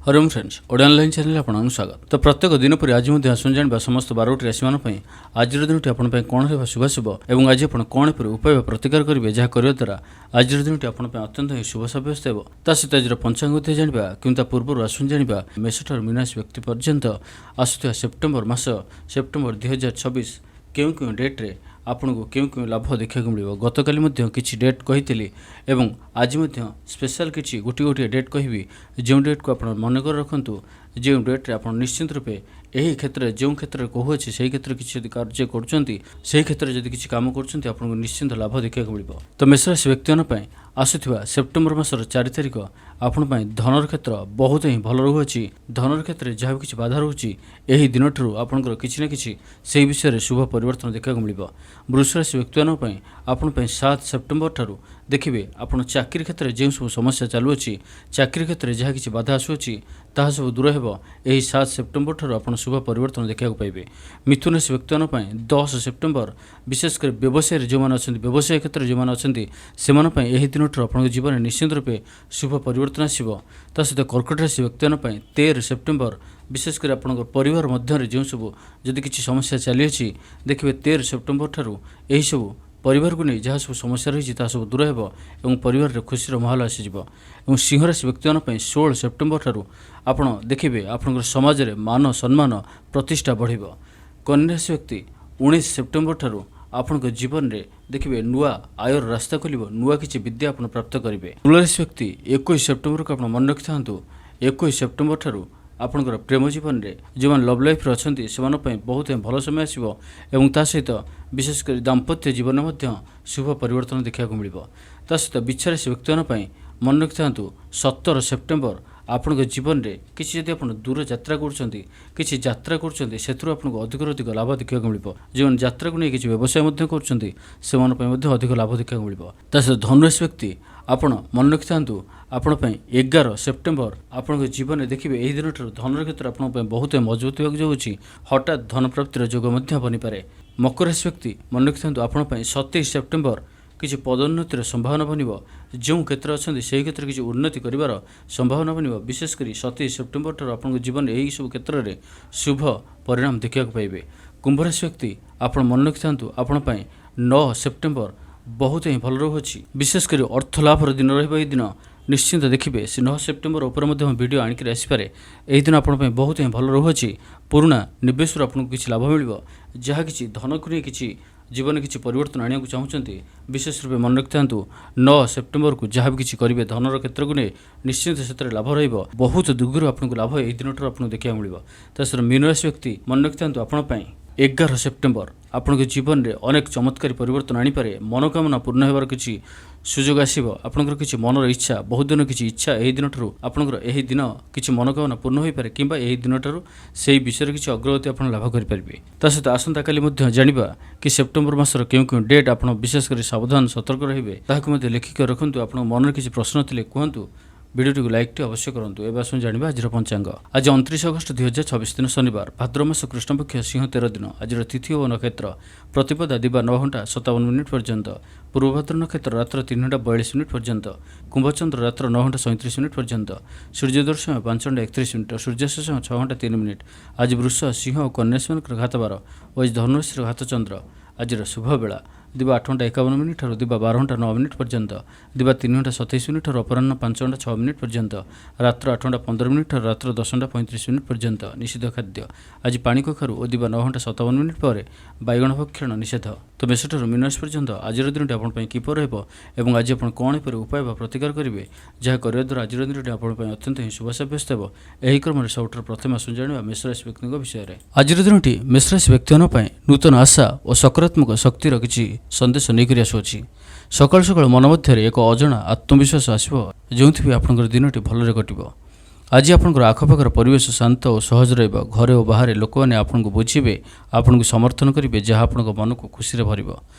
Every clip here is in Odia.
Hari Om friends, Odia online channel ଆପଣଙ୍କୁ ସ୍ୱାଗତ। ତ ପ୍ରତ୍ୟେକ ଦିନ ପରି ଆଜି ମଧ୍ୟ ଆସନ୍ତୁ ଜାଣିବା, ସମସ୍ତ 12ଟି ରାଶିମାନଙ୍କ ପାଇଁ ଆଜିର ଦିନଟି ଆପଣଙ୍କ ପାଇଁ କ'ଣ ରହିବ ଶୁଭାଶୁଭ ଏବଂ ଆଜି ଆପଣ କ'ଣ ଏପରି ଉପାୟ ବା ପ୍ରତିକାର କରିବେ, ଯାହା କରିବା ଦ୍ୱାରା ଆଜିର ଦିନଟି ଆପଣଙ୍କ ପାଇଁ ଅତ୍ୟନ୍ତ ହିଁ ଶୁଭ ସାବ୍ୟସ୍ତ ହେବ। ତା ସହିତ ଆଜିର ପଞ୍ଚାଙ୍ଗ ମଧ୍ୟ ଜାଣିବା। କିନ୍ତୁ ତା ପୂର୍ବରୁ ଆସନ୍ତୁ ଜାଣିବା, ମେଷଠାରୁ ମୀନରାଶି ବ୍ୟକ୍ତି ପର୍ଯ୍ୟନ୍ତ ଆସୁଥିବା ସେପ୍ଟେମ୍ବର ମାସ, ସେପ୍ଟେମ୍ବର 2026 କେଉଁ କେଉଁ ଡେଟ୍ରେ ଆପଣଙ୍କୁ କେଉଁ କେଉଁ ଲାଭ ଦେଖିବାକୁ ମିଳିବ। ଗତକାଲି ମଧ୍ୟ କିଛି ଡେଟ୍ କହିଥିଲି ଏବଂ ଆଜି ମଧ୍ୟ ସ୍ପେଶାଲ କିଛି ଗୋଟିଏ ଗୋଟିଏ ଡେଟ୍ କହିବି, ଯେଉଁ ଡେଟ୍କୁ ଆପଣ ମନେକରି ରଖନ୍ତୁ, ଯେଉଁ ଡେଟ୍ରେ ଆପଣ ନିଶ୍ଚିତ ରୂପେ ଏହି କ୍ଷେତ୍ରରେ, ଯେଉଁ କ୍ଷେତ୍ରରେ କହୁଅଛି, ସେହି କ୍ଷେତ୍ରରେ କିଛି ଯଦି କାର୍ଯ୍ୟ କରୁଛନ୍ତି, ସେହି କ୍ଷେତ୍ରରେ ଯଦି କିଛି କାମ କରୁଛନ୍ତି, ଆପଣଙ୍କୁ ନିଶ୍ଚିନ୍ତ ଲାଭ ଦେଖିବାକୁ ମିଳିବ। ତ ମେଷରାଶି ବ୍ୟକ୍ତିମାନଙ୍କ ପାଇଁ ଆସୁଥିବା ସେପ୍ଟେମ୍ବର ମାସର 4 ତାରିଖ ଆପଣଙ୍କ ପାଇଁ ଧନର କ୍ଷେତ୍ର ବହୁତ ହିଁ ଭଲ ରହୁଅଛି। ଧନର କ୍ଷେତ୍ରରେ ଯାହା ବି କିଛି ବାଧା ରହୁଛି, ଏହି ଦିନଠାରୁ ଆପଣଙ୍କର କିଛି ନା କିଛି ସେହି ବିଷୟରେ ଶୁଭ ପରିବର୍ତ୍ତନ ଦେଖିବାକୁ ମିଳିବ। ବୃଷ ରାଶି ବ୍ୟକ୍ତିମାନଙ୍କ ପାଇଁ, ଆପଣଙ୍କ ପାଇଁ 7 ସେପ୍ଟେମ୍ବର ଠାରୁ ଦେଖିବେ, ଆପଣ ଚାକିରି କ୍ଷେତ୍ରରେ ଯେଉଁ ସବୁ ସମସ୍ୟା ଚାଲୁଅଛି, ଚାକିରି କ୍ଷେତ୍ରରେ ଯାହା କିଛି ବାଧା ଆସୁଅଛି, ତାହା ସବୁ ଦୂର ହେବ। ଏହି 7 ସେପ୍ଟେମ୍ବର ଠାରୁ ଆପଣ ଶୁଭ ପରିବର୍ତ୍ତନ ଦେଖିବାକୁ ପାଇବେ। ମିଥୁନ ରାଶି ବ୍ୟକ୍ତିମାନଙ୍କ ପାଇଁ 10 ସେପ୍ଟେମ୍ବର, ବିଶେଷ କରି ବ୍ୟବସାୟରେ ଯେଉଁମାନେ ଅଛନ୍ତି, ବ୍ୟବସାୟ କ୍ଷେତ୍ରରେ ଯେଉଁମାନେ ଅଛନ୍ତି, ସେମାନଙ୍କ ପାଇଁ ଏହି ଦିନଠାରୁ ଆପଣଙ୍କ ଜୀବନରେ ନିଶ୍ଚିତ ରୂପେ ଶୁଭ ପରିବର୍ତ୍ତନ ଆସିବ। ତା ସହିତ କର୍କଟ ରାଶି ବ୍ୟକ୍ତିମାନଙ୍କ ପାଇଁ 13 ସେପ୍ଟେମ୍ବର, ବିଶେଷ କରି ଆପଣଙ୍କ ପରିବାର ମଧ୍ୟରେ ଯେଉଁ ସବୁ ଯଦି କିଛି ସମସ୍ୟା ଚାଲିଅଛି, ଦେଖିବେ 13 ସେପ୍ଟେମ୍ବର ଠାରୁ ଏହିସବୁ ପରିବାରକୁ ନେଇ ଯାହା ସବୁ ସମସ୍ୟା ରହିଛି, ତାହା ସବୁ ଦୂର ହେବ ଏବଂ ପରିବାରରେ ଖୁସିର ମାହୋଲ ଆସିଯିବ। ଏବଂ ସିଂହ ରାଶି ବ୍ୟକ୍ତିମାନଙ୍କ ପାଇଁ 16 ସେପ୍ଟେମ୍ବର ଠାରୁ ଆପଣ ଦେଖିବେ, ଆପଣଙ୍କର ସମାଜରେ ମାନ, ସମ୍ମାନ, ପ୍ରତିଷ୍ଠା ବଢ଼ିବ। କନ୍ୟା ରାଶି ବ୍ୟକ୍ତି, 19 ସେପ୍ଟେମ୍ବର ଠାରୁ ଆପଣଙ୍କ ଜୀବନରେ ଦେଖିବେ, ନୂଆ ଆୟର ରାସ୍ତା ଖୋଲିବ, ନୂଆ କିଛି ବିଦ୍ୟା ଆପଣ ପ୍ରାପ୍ତ କରିବେ। ତୁଳା ରାଶି ବ୍ୟକ୍ତି, 21 ସେପ୍ଟେମ୍ବରକୁ ଆପଣ ମନେ ରଖିଥାନ୍ତୁ। 21 ସେପ୍ଟେମ୍ବର ଠାରୁ ଆପଣଙ୍କର ପ୍ରେମ ଜୀବନରେ ଯେଉଁମାନେ ଲଭ୍ ଲାଇଫ୍ରେ ଅଛନ୍ତି, ସେମାନଙ୍କ ପାଇଁ ବହୁତ ହିଁ ଭଲ ସମୟ ଆସିବ ଏବଂ ତା ସହିତ ବିଶେଷ କରି ଦାମ୍ପତ୍ୟ ଜୀବନରେ ମଧ୍ୟ ଶୁଭ ପରିବର୍ତ୍ତନ ଦେଖିବାକୁ ମିଳିବ। ତା ସହିତ ବିଛା ରାଶି ବ୍ୟକ୍ତିମାନଙ୍କ ପାଇଁ ମନେ ରଖିଥାନ୍ତୁ, 17 ସେପ୍ଟେମ୍ବର ଆପଣଙ୍କ ଜୀବନରେ କିଛି ଯଦି ଆପଣ ଦୂର ଯାତ୍ରା କରୁଛନ୍ତି, କିଛି ଯାତ୍ରା କରୁଛନ୍ତି, ସେଥିରୁ ଆପଣଙ୍କୁ ଅଧିକରୁ ଅଧିକ ଲାଭ ଦେଖିବାକୁ ମିଳିବ। ଯେଉଁମାନେ ଯାତ୍ରାକୁ ନେଇ କିଛି ବ୍ୟବସାୟ ମଧ୍ୟ କରୁଛନ୍ତି, ସେମାନଙ୍କ ପାଇଁ ମଧ୍ୟ ଅଧିକ ଲାଭ ଦେଖିବାକୁ ମିଳିବ। ତା ସହିତ ଧନୁରାଶି ବ୍ୟକ୍ତି, ଆପଣ ମନେ ରଖିଥାନ୍ତୁ, ଆପଣ ପାଇଁ 11 ସେପ୍ଟେମ୍ବର ଆପଣଙ୍କ ଜୀବନରେ ଦେଖିବେ, ଏହି ଦିନଠାରୁ ଧନର କ୍ଷେତ୍ର ଆପଣଙ୍କ ପାଇଁ ବହୁତ ମଜବୁତ ହେବାକୁ ଯାଉଛି। ହଠାତ୍ ଧନ ପ୍ରାପ୍ତିର ଯୋଗ ମଧ୍ୟ ବନିପାରେ। ମକର ରାଶି ବ୍ୟକ୍ତି, ମନେ ରଖିଥାନ୍ତୁ, ଆପଣଙ୍କ ପାଇଁ 27 ସେପ୍ଟେମ୍ବର କିଛି ପଦୋନ୍ନତିର ସମ୍ଭାବନା ବନିବ। ଯେଉଁ କ୍ଷେତ୍ର ଅଛନ୍ତି, ସେହି କ୍ଷେତ୍ରରେ କିଛି ଉନ୍ନତି କରିବାର ସମ୍ଭାବନା ବନିବ। ବିଶେଷ କରି 27 ସେପ୍ଟେମ୍ବର ଠାରୁ ଆପଣଙ୍କ ଜୀବନରେ ଏହି ସବୁ କ୍ଷେତ୍ରରେ ଶୁଭ ପରିଣାମ ଦେଖିବାକୁ ପାଇବେ। କୁମ୍ଭ ରାଶି ବ୍ୟକ୍ତି, ଆପଣ ମନେ ରଖିଥାନ୍ତୁ, ଆପଣ ପାଇଁ 9 ସେପ୍ଟେମ୍ବର ବହୁତ ହିଁ ଭଲ ରହୁଅଛି। ବିଶେଷ କରି ଅର୍ଥ ଲାଭର ଦିନ ରହିବ ଏହି ଦିନ। ନିଶ୍ଚିନ୍ତ ଦେଖିବେ, ସେ 9 ସେପ୍ଟେମ୍ବର ଉପରେ ମଧ୍ୟ ମୁଁ ଭିଡ଼ିଓ ଆଣିକରି ଆସିପାରେ। ଏହି ଦିନ ଆପଣଙ୍କ ପାଇଁ ବହୁତ ହିଁ ଭଲ ରହୁଅଛି। ପୁରୁଣା ନିବେଶରୁ ଆପଣଙ୍କୁ କିଛି ଲାଭ ମିଳିବ। ଯାହା କିଛି ଧନକୁ ନେଇ କିଛି ଜୀବନରେ କିଛି ପରିବର୍ତ୍ତନ ଆଣିବାକୁ ଚାହୁଁଛନ୍ତି, ବିଶେଷ ରୂପେ ମନେ ରଖିଥାନ୍ତୁ, 9 ସେପ୍ଟେମ୍ବରକୁ ଯାହା ବି କିଛି କରିବେ ଧନର କ୍ଷେତ୍ରକୁ ନେଇ, ନିଶ୍ଚିନ୍ତ ସେଥିରେ ଲାଭ ରହିବ। ବହୁତ ଦିଗରୁ ଆପଣଙ୍କୁ ଲାଭ ଏହି ଦିନଠାରୁ ଆପଣଙ୍କୁ ଦେଖିବାକୁ ମିଳିବ। ତା ସହିତ ମୀନରାଶି ବ୍ୟକ୍ତି, ମନେ ରଖିଥାନ୍ତୁ, ଆପଣଙ୍କ ପାଇଁ 11 ସେପ୍ଟେମ୍ବର ଆପଣଙ୍କ ଜୀବନରେ ଅନେକ ଚମତ୍କାରୀ ପରିବର୍ତ୍ତନ ଆଣିପାରେ। ମନୋକାମନା ପୂର୍ଣ୍ଣ ହେବାର କିଛି ସୁଯୋଗ ଆସିବ। ଆପଣଙ୍କର କିଛି ମନର ଇଚ୍ଛା, ବହୁତ ଦିନ କିଛି ଇଚ୍ଛା, ଏହି ଦିନଠାରୁ ଆପଣଙ୍କର ଏହି ଦିନ କିଛି ମନୋକାମନା ପୂର୍ଣ୍ଣ ହୋଇପାରେ କିମ୍ବା ଏହି ଦିନଠାରୁ ସେହି ବିଷୟରେ କିଛି ଅଗ୍ରଗତି ଆପଣ ଲାଭ କରିପାରିବେ। ତା ସହିତ ଆସନ୍ତାକାଲି ମଧ୍ୟ ଜାଣିବା କି ସେପ୍ଟେମ୍ବର ମାସର କେଉଁ କେଉଁ ଡେଟ୍ ଆପଣ ବିଶେଷ କରି ସାବଧାନ, ସତର୍କ ରହିବେ। ତାହାକୁ ମଧ୍ୟ ଲେଖିକି ରଖନ୍ତୁ। ଆପଣଙ୍କ ମନରେ କିଛି ପ୍ରଶ୍ନ ଥିଲେ କୁହନ୍ତୁ। ଭିଡ଼ିଓଟିକୁ ଲାଇକ୍ଟି ଅବଶ୍ୟ କରନ୍ତୁ। ଏବେ ଆସନ୍ତୁ ଜାଣିବା ଆଜିର ପଞ୍ଚାଙ୍ଗ। ଆଜି 29 ଅଗଷ୍ଟ 2026, ଦିନ ଶନିବାର, ଭାଦ୍ରବ ମାସ କୃଷ୍ଣପକ୍ଷ ସିଂହ 13 ଦିନ। ଆଜିର ତିଥି ଓ ନକ୍ଷତ୍ର: ପ୍ରତିପଦା ଦିବା 9 ଘଣ୍ଟା 57 ମିନିଟ୍ ପର୍ଯ୍ୟନ୍ତ, ପୂର୍ବଭାଦ୍ର ନକ୍ଷତ୍ର ରାତ୍ର 3 ଘଣ୍ଟା 42 ମିନିଟ୍ ପର୍ଯ୍ୟନ୍ତ, କୁମ୍ଭଚନ୍ଦ୍ର ରାତ୍ର 9 ଘଣ୍ଟା 37 ମିନିଟ୍ ପର୍ଯ୍ୟନ୍ତ, ସୂର୍ଯ୍ୟୋଦୟ ସମୟ 5 ଘଣ୍ଟା 31 ମିନିଟ୍ ଓ ସୂର୍ଯ୍ୟାସ୍ତ ସମୟ 6 ଘଣ୍ଟା 3 ମିନିଟ୍। ଆଜି ବୃଷ, ସିଂହ ଓ କନ୍ୟାରାଶିମାନଙ୍କର ଘାତବାର ଓ ଆଜି ଧନୁରାଶିର ଘାତଚନ୍ଦ୍ର। ଆଜିର ଶୁଭ ବେଳା ଦିବା 8 ଘଣ୍ଟା 51 ମିନିଟ୍ ଠାରୁ ଦିବା 12 ଘଣ୍ଟା 9 ମିନିଟ୍ ପର୍ଯ୍ୟନ୍ତ, ଦିବା 3 ଘଣ୍ଟା 27 ମିନିଟ୍ ଠାରୁ ଅପରାହ୍ନ 5 ଘଣ୍ଟା 6 ମିନିଟ୍ ପର୍ଯ୍ୟନ୍ତ, ରାତ୍ର 8 ଘଣ୍ଟା 15 ମିନିଟ୍ ଠାରୁ ରାତ୍ର 10 ଘଣ୍ଟା 35 ମିନିଟ୍ ପର୍ଯ୍ୟନ୍ତ। ନିଷିଦ୍ଧ ଖାଦ୍ୟ ଆଜି ପାଣି କଖାରୁ ଓ ଦିବା 9 ଘଣ୍ଟା 57 ମିନିଟ୍ ପରେ ବାଇଗଣ ଭକ୍ଷଣ ନିଷେଧ। ତ ମେଷଠାରୁ ମୀନରାଶି ପର୍ଯ୍ୟନ୍ତ ଆଜିର ଦିନଟି ଆପଣଙ୍କ ପାଇଁ କିପରି ରହିବ ଏବଂ ଆଜି ଆପଣ କ'ଣ ଏପରି ଉପାୟ ବା ପ୍ରତିକାର କରିବେ, ଯାହା କରିବା ଦ୍ୱାରା ଆଜିର ଦିନଟି ଆପଣଙ୍କ ପାଇଁ ଅତ୍ୟନ୍ତ ହିଁ ଶୁଭ ସାବ୍ୟସ୍ତ ହେବ, ଏହି କ୍ରମରେ ସବୁଠାରୁ ପ୍ରଥମେ ଆସନ୍ତୁ ଜାଣିବା ମେଷରାଶି ବ୍ୟକ୍ତିଙ୍କ ବିଷୟରେ। ଆଜିର ଦିନଟି ମେଷରାଶି ବ୍ୟକ୍ତିମାନଙ୍କ ପାଇଁ ନୂତନ ଆଶା ଓ ସକାରାତ୍ମକ ଶକ୍ତିର କିଛି ସନ୍ଦେଶ ନେଇକରି ଆସୁଅଛି। ସକାଳୁ ସକାଳୁ ମନ ମଧ୍ୟରେ ଏକ ଅଜଣା ଆତ୍ମବିଶ୍ୱାସ ଆସିବ, ଯେଉଁଥିପାଇଁ ଆପଣଙ୍କର ଦିନଟି ଭଲରେ କଟିବ। ଆଜି ଆପଣଙ୍କର ଆଖପାଖର ପରିବେଶ ଶାନ୍ତ ଓ ସହଜ ରହିବ। ଘରେ ଓ ବାହାରେ ଲୋକମାନେ ଆପଣଙ୍କୁ ବୁଝିବେ, ଆପଣଙ୍କୁ ସମର୍ଥନ କରିବେ, ଯାହା ଆପଣଙ୍କ ମନକୁ ଖୁସିରେ ଭରିବ।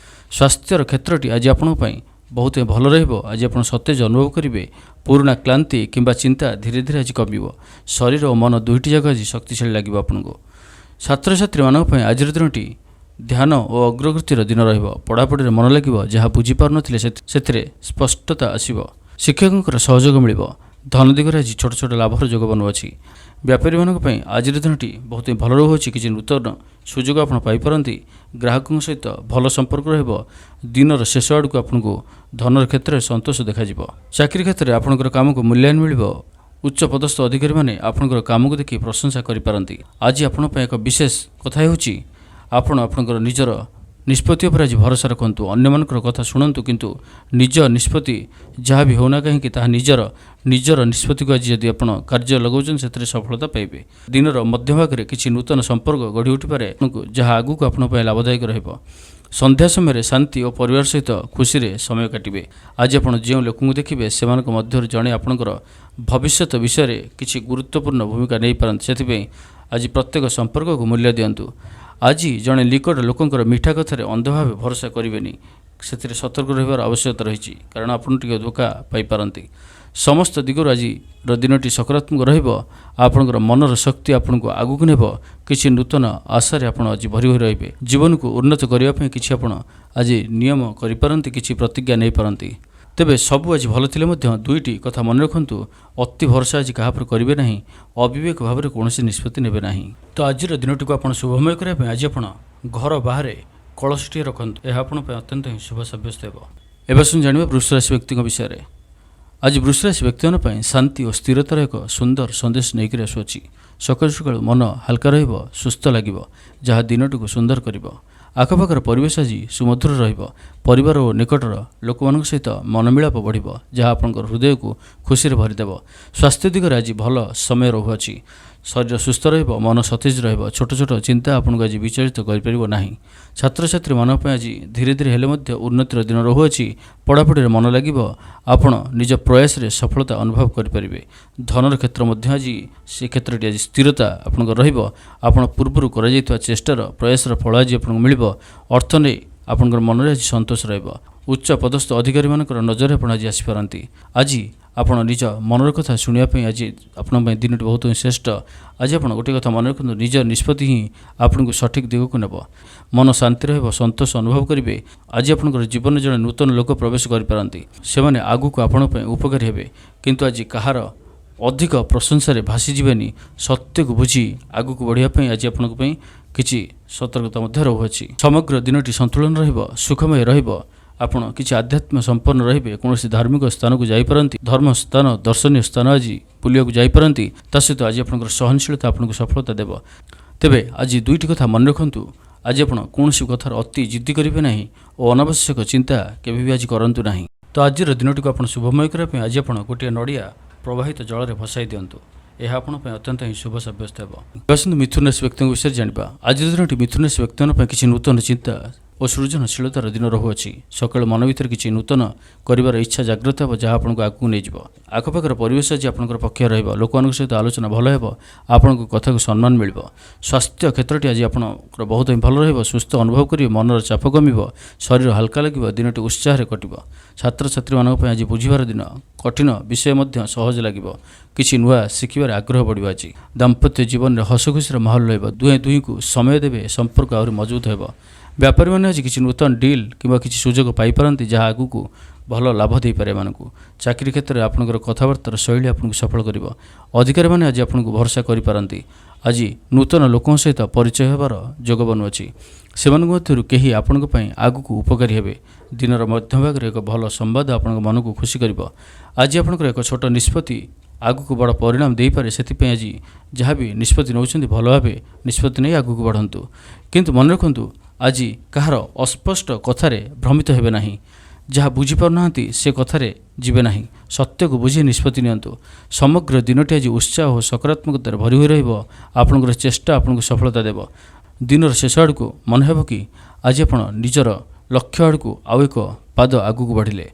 ସ୍ୱାସ୍ଥ୍ୟର କ୍ଷେତ୍ରଟି ଆଜି ଆପଣଙ୍କ ପାଇଁ ବହୁତ ଭଲ ରହିବ। ଆଜି ଆପଣ ସତେଜ ଅନୁଭବ କରିବେ। ପୁରୁଣା କ୍ଳାନ୍ତି କିମ୍ବା ଚିନ୍ତା ଧୀରେ ଧୀରେ ଆଜି କମିବ। ଶରୀର ଓ ମନ ଦୁଇଟି ଯାକ ଆଜି ଶକ୍ତିଶାଳୀ ଲାଗିବ ଆପଣଙ୍କୁ। ଛାତ୍ରଛାତ୍ରୀମାନଙ୍କ ପାଇଁ ଆଜିର ଦିନଟି ଧ୍ୟାନ ଓ ଅଗ୍ରଗତିର ଦିନ ରହିବ। ପଢ଼ାପଢ଼ିରେ ମନ ଲାଗିବ। ଯାହା ବୁଝିପାରୁନଥିଲେ, ସେଥିରେ ସ୍ପଷ୍ଟତା ଆସିବ। ଶିକ୍ଷକଙ୍କର ସହଯୋଗ ମିଳିବ। ଧନ ଦିଗରେ ଆଜି ଛୋଟ ଛୋଟ ଲାଭର ଯୋଗ ବନୁଅଛି। ବ୍ୟାପାରୀମାନଙ୍କ ପାଇଁ ଆଜିର ଦିନଟି ବହୁତ ହିଁ ଭଲ ରହୁଅଛି। କିଛି ନୂତନ ସୁଯୋଗ ଆପଣ ପାଇପାରନ୍ତି। ଗ୍ରାହକଙ୍କ ସହିତ ଭଲ ସମ୍ପର୍କ ରହିବ। ଦିନର ଶେଷ ଆଡ଼କୁ ଆପଣଙ୍କୁ ଧନର କ୍ଷେତ୍ରରେ ସନ୍ତୋଷ ଦେଖାଯିବ। ଚାକିରି କ୍ଷେତ୍ରରେ ଆପଣଙ୍କର କାମକୁ ମୂଲ୍ୟାୟନ ମିଳିବ। ଉଚ୍ଚ ପଦସ୍ଥ ଅଧିକାରୀମାନେ ଆପଣଙ୍କର କାମକୁ ଦେଖି ପ୍ରଶଂସା କରିପାରନ୍ତି। ଆଜି ଆପଣଙ୍କ ପାଇଁ ଏକ ବିଶେଷ କଥା ହେଉଛି, ଆପଣ ଆପଣଙ୍କର ନିଜର ନିଷ୍ପତ୍ତି ଉପରେ ଆଜି ଭରସା ରଖନ୍ତୁ। ଅନ୍ୟମାନଙ୍କର କଥା ଶୁଣନ୍ତୁ, କିନ୍ତୁ ନିଜ ନିଷ୍ପତ୍ତି ଯାହା ବି ହେଉନା କାହିଁକି, ତାହା ନିଜର ନିଜର ନିଷ୍ପତ୍ତିକୁ ଆଜି ଯଦି ଆପଣ କାର୍ଯ୍ୟ ଲଗାଉଛନ୍ତି, ସେଥିରେ ସଫଳତା ପାଇବେ। ଦିନର ମଧ୍ୟଭାଗରେ କିଛି ନୂତନ ସମ୍ପର୍କ ଗଢ଼ି ଉଠିପାରେ ଆପଣଙ୍କୁ, ଯାହା ଆଗକୁ ଆପଣଙ୍କ ପାଇଁ ଲାଭଦାୟକ ରହିବ। ସନ୍ଧ୍ୟା ସମୟରେ ଶାନ୍ତି ଓ ପରିବାର ସହିତ ଖୁସିରେ ସମୟ କାଟିବେ। ଆଜି ଆପଣ ଯେଉଁ ଲୋକଙ୍କୁ ଦେଖିବେ, ସେମାନଙ୍କ ମଧ୍ୟରୁ ଜଣେ ଆପଣଙ୍କର ଭବିଷ୍ୟତ ବିଷୟରେ କିଛି ଗୁରୁତ୍ୱପୂର୍ଣ୍ଣ ଭୂମିକା ନେଇପାରନ୍ତି। ସେଥିପାଇଁ ଆଜି ପ୍ରତ୍ୟେକ ସମ୍ପର୍କକୁ ମୂଲ୍ୟ ଦିଅନ୍ତୁ। ଆଜି ଜଣେ ନିକଟ ଲୋକଙ୍କର ମିଠା କଥାରେ ଅନ୍ଧ ଭାବେ ଭରସା କରିବେନି। ସେଥିରେ ସତର୍କ ରହିବାର ଆବଶ୍ୟକତା ରହିଛି, କାରଣ ଆପଣ ଟିକେ ଧୋକା ପାଇପାରନ୍ତି। ସମସ୍ତ ଦିଗରୁ ଆଜିର ଦିନଟି ସକାରାତ୍ମକ ରହିବ। ଆପଣଙ୍କର ମନର ଶକ୍ତି ଆପଣଙ୍କୁ ଆଗକୁ ନେବ। କିଛି ନୂତନ ଆଶାରେ ଆପଣ ଆଜି ଭରି ହୋଇ ରହିବେ। ଜୀବନକୁ ଉନ୍ନତ କରିବା ପାଇଁ କିଛି ଆପଣ ଆଜି ନିୟମ କରିପାରନ୍ତି, କିଛି ପ୍ରତିଜ୍ଞା ନେଇପାରନ୍ତି। ତେବେ ସବୁ ଆଜି ଭଲ ଥିଲେ ମଧ୍ୟ ଦୁଇଟି କଥା ମନେ ରଖନ୍ତୁ। ଅତି ଭରସା ଆଜି କାହା ଉପରେ କରିବେ ନାହିଁ। ଅବିବେକ ଭାବରେ କୌଣସି ନିଷ୍ପତ୍ତି ନେବେ ନାହିଁ। ତ ଆଜିର ଦିନଟିକୁ ଆପଣ ଶୁଭମୟ କରିବା ପାଇଁ ଆଜି ଆପଣ ଘର ବାହାରେ କଳସଟିଏ ରଖନ୍ତୁ। ଏହା ଆପଣଙ୍କ ପାଇଁ ଅତ୍ୟନ୍ତ ହିଁ ଶୁଭ ସାବ୍ୟସ୍ତ ହେବ। ଏବେ ଆସନ୍ତୁ ଜାଣିବା ବୃଷ ରାଶି ବ୍ୟକ୍ତିଙ୍କ ବିଷୟରେ। ଆଜି ବୃଷ ରାଶି ବ୍ୟକ୍ତିମାନଙ୍କ ପାଇଁ ଶାନ୍ତି ଓ ସ୍ଥିରତାର ଏକ ସୁନ୍ଦର ସନ୍ଦେଶ ନେଇକରି ଆସୁଅଛି। ସକାଳୁ ସକାଳୁ ମନ ହାଲକା ରହିବ, ସୁସ୍ଥ ଲାଗିବ, ଯାହା ଦିନଟିକୁ ସୁନ୍ଦର କରିବ। ଆଖପାଖର ପରିବେଶ ଆଜି ସୁମଧୁର ରହିବ। ପରିବାର ଓ ନିକଟର ଲୋକମାନଙ୍କ ସହିତ ମନମିଳାପ ବଢ଼ିବ, ଯାହା ଆପଣଙ୍କର ହୃଦୟକୁ ଖୁସିରେ ଭରିଦେବ। ସ୍ୱାସ୍ଥ୍ୟ ଦିଗରେ ଆଜି ଭଲ ସମୟ ରହୁଅଛି। ଶରୀର ସୁସ୍ଥ ରହିବ, ମନ ସତେଜ ରହିବ। ଛୋଟ ଛୋଟ ଚିନ୍ତା ଆପଣଙ୍କୁ ଆଜି ବିଚଳିତ କରିପାରିବ ନାହିଁ। ଛାତ୍ରଛାତ୍ରୀମାନଙ୍କ ପାଇଁ ଆଜି ଧୀରେ ଧୀରେ ହେଲେ ମଧ୍ୟ ଉନ୍ନତିର ଦିନ ରହୁଅଛି। ପଢ଼ାପଢ଼ିରେ ମନ ଲାଗିବ। ଆପଣ ନିଜ ପ୍ରୟାସରେ ସଫଳତା ଅନୁଭବ କରିପାରିବେ। ଧନର କ୍ଷେତ୍ର ମଧ୍ୟ ଆଜି ସେ କ୍ଷେତ୍ରଟି ଆଜି ସ୍ଥିରତା ଆପଣଙ୍କର ରହିବ। ଆପଣ ପୂର୍ବରୁ କରାଯାଇଥିବା ଚେଷ୍ଟାର ପ୍ରୟାସର ଫଳ ଆଜି ଆପଣଙ୍କୁ ମିଳିବ। ଅର୍ଥ ନେଇ ଆପଣଙ୍କର ମନରେ ଆଜି ସନ୍ତୋଷ ରହିବ। ଉଚ୍ଚ ପଦସ୍ଥ ଅଧିକାରୀମାନଙ୍କର ନଜରରେ ଆପଣ ଆଜି ଆସିପାରନ୍ତି। ଆଜି ଆପଣ ନିଜ ମନର କଥା ଶୁଣିବା ପାଇଁ ଆଜି ଆପଣଙ୍କ ପାଇଁ ଦିନଟି ବହୁତ ହିଁ ଶ୍ରେଷ୍ଠ। ଆଜି ଆପଣ ଗୋଟିଏ କଥା ମନେ ରଖନ୍ତୁ, ନିଜ ନିଷ୍ପତ୍ତି ହିଁ ଆପଣଙ୍କୁ ସଠିକ୍ ଦିଗକୁ ନେବ। ମନ ଶାନ୍ତି ରହିବ, ସନ୍ତୋଷ ଅନୁଭବ କରିବେ। ଆଜି ଆପଣଙ୍କର ଜୀବନରେ ଜଣେ ନୂତନ ଲୋକ ପ୍ରବେଶ କରିପାରନ୍ତି। ସେମାନେ ଆଗକୁ ଆପଣଙ୍କ ପାଇଁ ଉପକାରୀ ହେବେ। କିନ୍ତୁ ଆଜି କାହାର ଅଧିକ ପ୍ରଶଂସାରେ ଭାସିଯିବେନି। ସତ୍ୟକୁ ବୁଝି ଆଗକୁ ବଢ଼ିବା ପାଇଁ ଆଜି ଆପଣଙ୍କ ପାଇଁ କିଛି ସତର୍କତା ମଧ୍ୟ ରହୁଅଛି। ସମଗ୍ର ଦିନଟି ସନ୍ତୁଳନ ରହିବ, ସୁଖମୟ ରହିବ। ଆପଣ କିଛି ଆଧ୍ୟାତ୍ମ ସମ୍ପନ୍ନ ରହିବେ। କୌଣସି ଧାର୍ମିକ ସ୍ଥାନକୁ ଯାଇପାରନ୍ତି। ଧର୍ମ ସ୍ଥାନ, ଦର୍ଶନୀୟ ସ୍ଥାନ ଆଜି ବୁଲିବାକୁ ଯାଇପାରନ୍ତି। ତା ସହିତ ଆଜି ଆପଣଙ୍କର ସହନଶୀଳତା ଆପଣଙ୍କୁ ସଫଳତା ଦେବ। ତେବେ ଆଜି ଦୁଇଟି କଥା ମନେ ରଖନ୍ତୁ। ଆଜି ଆପଣ କୌଣସି କଥାର ଅତି ଜିଦ୍ଦି କରିବେ ନାହିଁ ଓ ଅନାବଶ୍ୟକ ଚିନ୍ତା କେବେ ବି ଆଜି କରନ୍ତୁ ନାହିଁ। ତ ଆଜିର ଦିନଟିକୁ ଆପଣ ଶୁଭମୟ କରିବା ପାଇଁ ଆଜି ଆପଣ ଗୋଟିଏ ନଡ଼ିଆ ପ୍ରବାହିତ ଜଳରେ ଭସାଇ ଦିଅନ୍ତୁ। ଏହା ଆପଣଙ୍କ ପାଇଁ ଅତ୍ୟନ୍ତ ହିଁ ଶୁଭ ସାବ୍ୟସ୍ତ ହେବ। ଆସନ୍ତୁ ମିଥୁନ ରାଶି ବ୍ୟକ୍ତିଙ୍କ ବିଷୟରେ ଜାଣିବା। ଆଜିର ଦିନଟି ମିଥୁନ ରାଶି ବ୍ୟକ୍ତିଙ୍କ ପାଇଁ କିଛି ନୂତନ ଚିନ୍ତା ଓ ସୃଜନଶୀଳତାର ଦିନ ରହୁଅଛି। ସକାଳୁ ମନ ଭିତରେ କିଛି ନୂତନ କରିବାର ଇଚ୍ଛା ଜାଗ୍ରତ ହେବ, ଯାହା ଆପଣଙ୍କୁ ଆଗକୁ ନେଇଯିବ। ଆଖପାଖର ପରିବେଶ ଆଜି ଆପଣଙ୍କର ପକ୍ଷ ରହିବ। ଲୋକମାନଙ୍କ ସହିତ ଆଲୋଚନା ଭଲ ହେବ। ଆପଣଙ୍କ କଥାକୁ ସମ୍ମାନ ମିଳିବ। ସ୍ୱାସ୍ଥ୍ୟ କ୍ଷେତ୍ରଟି ଆଜି ଆପଣଙ୍କର ବହୁତ ହିଁ ଭଲ ରହିବ। ସୁସ୍ଥ ଅନୁଭବ କରିବେ। ମନର ଚାପ କମିବ। ଶରୀର ହାଲକା ଲାଗିବ। ଦିନଟି ଉତ୍ସାହରେ କଟିବ। ଛାତ୍ରଛାତ୍ରୀମାନଙ୍କ ପାଇଁ ଆଜି ବୁଝିବାର ଦିନ। କଠିନ ବିଷୟ ମଧ୍ୟ ସହଜ ଲାଗିବ। କିଛି ନୂଆ ଶିଖିବାର ଆଗ୍ରହ ବଢ଼ିବ। ଆଜି ଦାମ୍ପତ୍ୟ ଜୀବନରେ ହସଖୁସିର ମାହୋଲ ରହିବ। ଦୁହେଁ ଦୁହିଁଙ୍କୁ ସମୟ ଦେବେ। ସମ୍ପର୍କ ଆହୁରି ମଜବୁତ ହେବ। ବ୍ୟାପାରୀମାନେ ଆଜି କିଛି ନୂତନ ଡିଲ୍ କିମ୍ବା କିଛି ସୁଯୋଗ ପାଇପାରନ୍ତି, ଯାହା ଆଗକୁ ଭଲ ଲାଭ ଦେଇପାରେ ଏମାନଙ୍କୁ। ଚାକିରି କ୍ଷେତ୍ରରେ ଆପଣଙ୍କର କଥାବାର୍ତ୍ତାର ଶୈଳୀ ଆପଣଙ୍କୁ ସଫଳ କରିବ। ଅଧିକାରୀମାନେ ଆଜି ଆପଣଙ୍କୁ ଭରସା କରିପାରନ୍ତି। ଆଜି ନୂତନ ଲୋକଙ୍କ ସହିତ ପରିଚୟ ହେବାର ଯୋଗ ବନୁଅଛି। ସେମାନଙ୍କ ମଧ୍ୟରୁ କେହି ଆପଣଙ୍କ ପାଇଁ ଆଗକୁ ଉପକାରୀ ହେବେ। ଦିନର ମଧ୍ୟଭାଗରେ ଏକ ଭଲ ସମ୍ବାଦ ଆପଣଙ୍କ ମନକୁ ଖୁସି କରିବ। ଆଜି ଆପଣଙ୍କର ଏକ ଛୋଟ ନିଷ୍ପତ୍ତି ଆଗକୁ ବଡ଼ ପରିଣାମ ଦେଇପାରେ। ସେଥିପାଇଁ ଆଜି ଯାହା ବି ନିଷ୍ପତ୍ତି ନେଉଛନ୍ତି, ଭଲ ଭାବେ ନିଷ୍ପତ୍ତି ନେଇ ଆଗକୁ ବଢ଼ନ୍ତୁ। କିନ୍ତୁ ମନେ ରଖନ୍ତୁ, ଆଜି କାହାର ଅସ୍ପଷ୍ଟ କଥାରେ ଭ୍ରମିତ ହେବେ ନାହିଁ। ଯାହା ବୁଝିପାରୁନାହାନ୍ତି, ସେ କଥାରେ ଯିବେ ନାହିଁ। ସତ୍ୟକୁ ବୁଝି ନିଷ୍ପତ୍ତି ନିଅନ୍ତୁ। ସମଗ୍ର ଦିନଟି ଆଜି ଉତ୍ସାହ ଓ ସକାରାତ୍ମକତାରେ ଭରି ହୋଇ ରହିବ। ଆପଣଙ୍କର ଚେଷ୍ଟା ଆପଣଙ୍କୁ ସଫଳତା ଦେବ। ଦିନର ଶେଷ ଆଡ଼କୁ ମନେ ହେବ କି ଆଜି ଆପଣ ନିଜର ଲକ୍ଷ୍ୟ ଆଡ଼କୁ ଆଉ ଏକ ପାଦ ଆଗକୁ ବଢ଼ିଲେ।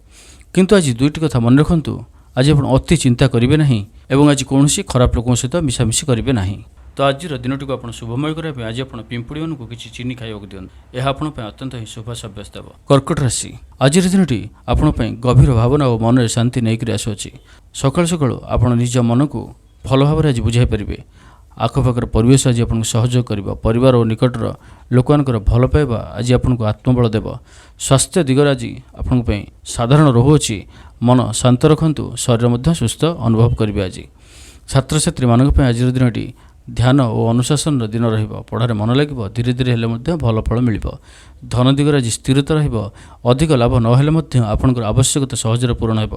କିନ୍ତୁ ଆଜି ଦୁଇଟି କଥା ମନେ ରଖନ୍ତୁ। ଆଜି ଆପଣ ଅତି ଚିନ୍ତା କରିବେ ନାହିଁ ଏବଂ ଆଜି କୌଣସି ଖରାପ ଲୋକଙ୍କ ସହିତ ମିଶାମିଶି କରିବେ ନାହିଁ। ତ ଆଜିର ଦିନଟିକୁ ଆପଣ ଶୁଭମୟ କରିବା ପାଇଁ ଆଜି ଆପଣ ପିମ୍ପୁଡ଼ିମାନଙ୍କୁ କିଛି ଚିନି ଖାଇବାକୁ ଦିଅନ୍ତୁ। ଏହା ଆପଣଙ୍କ ପାଇଁ ଅତ୍ୟନ୍ତ ହିଁ ଶୁଭ ସାବ୍ୟସ୍ତ ହେବ। କର୍କଟ ରାଶି। ଆଜିର ଦିନଟି ଆପଣଙ୍କ ପାଇଁ ଗଭୀର ଭାବନା ଓ ମନରେ ଶାନ୍ତି ନେଇକରି ଆସୁଅଛି। ସକାଳୁ ସକାଳୁ ଆପଣ ନିଜ ମନକୁ ଭଲ ଭାବରେ ଆଜି ବୁଝାଇ ପାରିବେ। ଆଖପାଖର ପରିବେଶ ଆଜି ଆପଣଙ୍କୁ ସହଯୋଗ କରିବ। ପରିବାର ଓ ନିକଟର ଲୋକମାନଙ୍କର ଭଲ ପାଇବା ଆଜି ଆପଣଙ୍କୁ ଆତ୍ମବଳ ଦେବ। ସ୍ୱାସ୍ଥ୍ୟ ଦିଗରେ ଆଜି ଆପଣଙ୍କ ପାଇଁ ସାଧାରଣ ରହୁଅଛି। ମନ ଶାନ୍ତ ରଖନ୍ତୁ, ଶରୀର ମଧ୍ୟ ସୁସ୍ଥ ଅନୁଭବ କରିବେ। ଆଜି ଛାତ୍ରଛାତ୍ରୀମାନଙ୍କ ପାଇଁ ଆଜିର ଦିନଟି ଧ୍ୟାନ ଓ ଅନୁଶାସନର ଦିନ ରହିବ। ପଢ଼ାରେ ମନ ଲାଗିବ, ଧୀରେ ଧୀରେ ହେଲେ ମଧ୍ୟ ଭଲ ଫଳ ମିଳିବ। ଧନ ଦିଗରେ ଆଜି ସ୍ଥିରତା ରହିବ। ଅଧିକ ଲାଭ ନହେଲେ ମଧ୍ୟ ଆପଣଙ୍କର ଆବଶ୍ୟକତା ସହଜରେ ପୂରଣ ହେବ।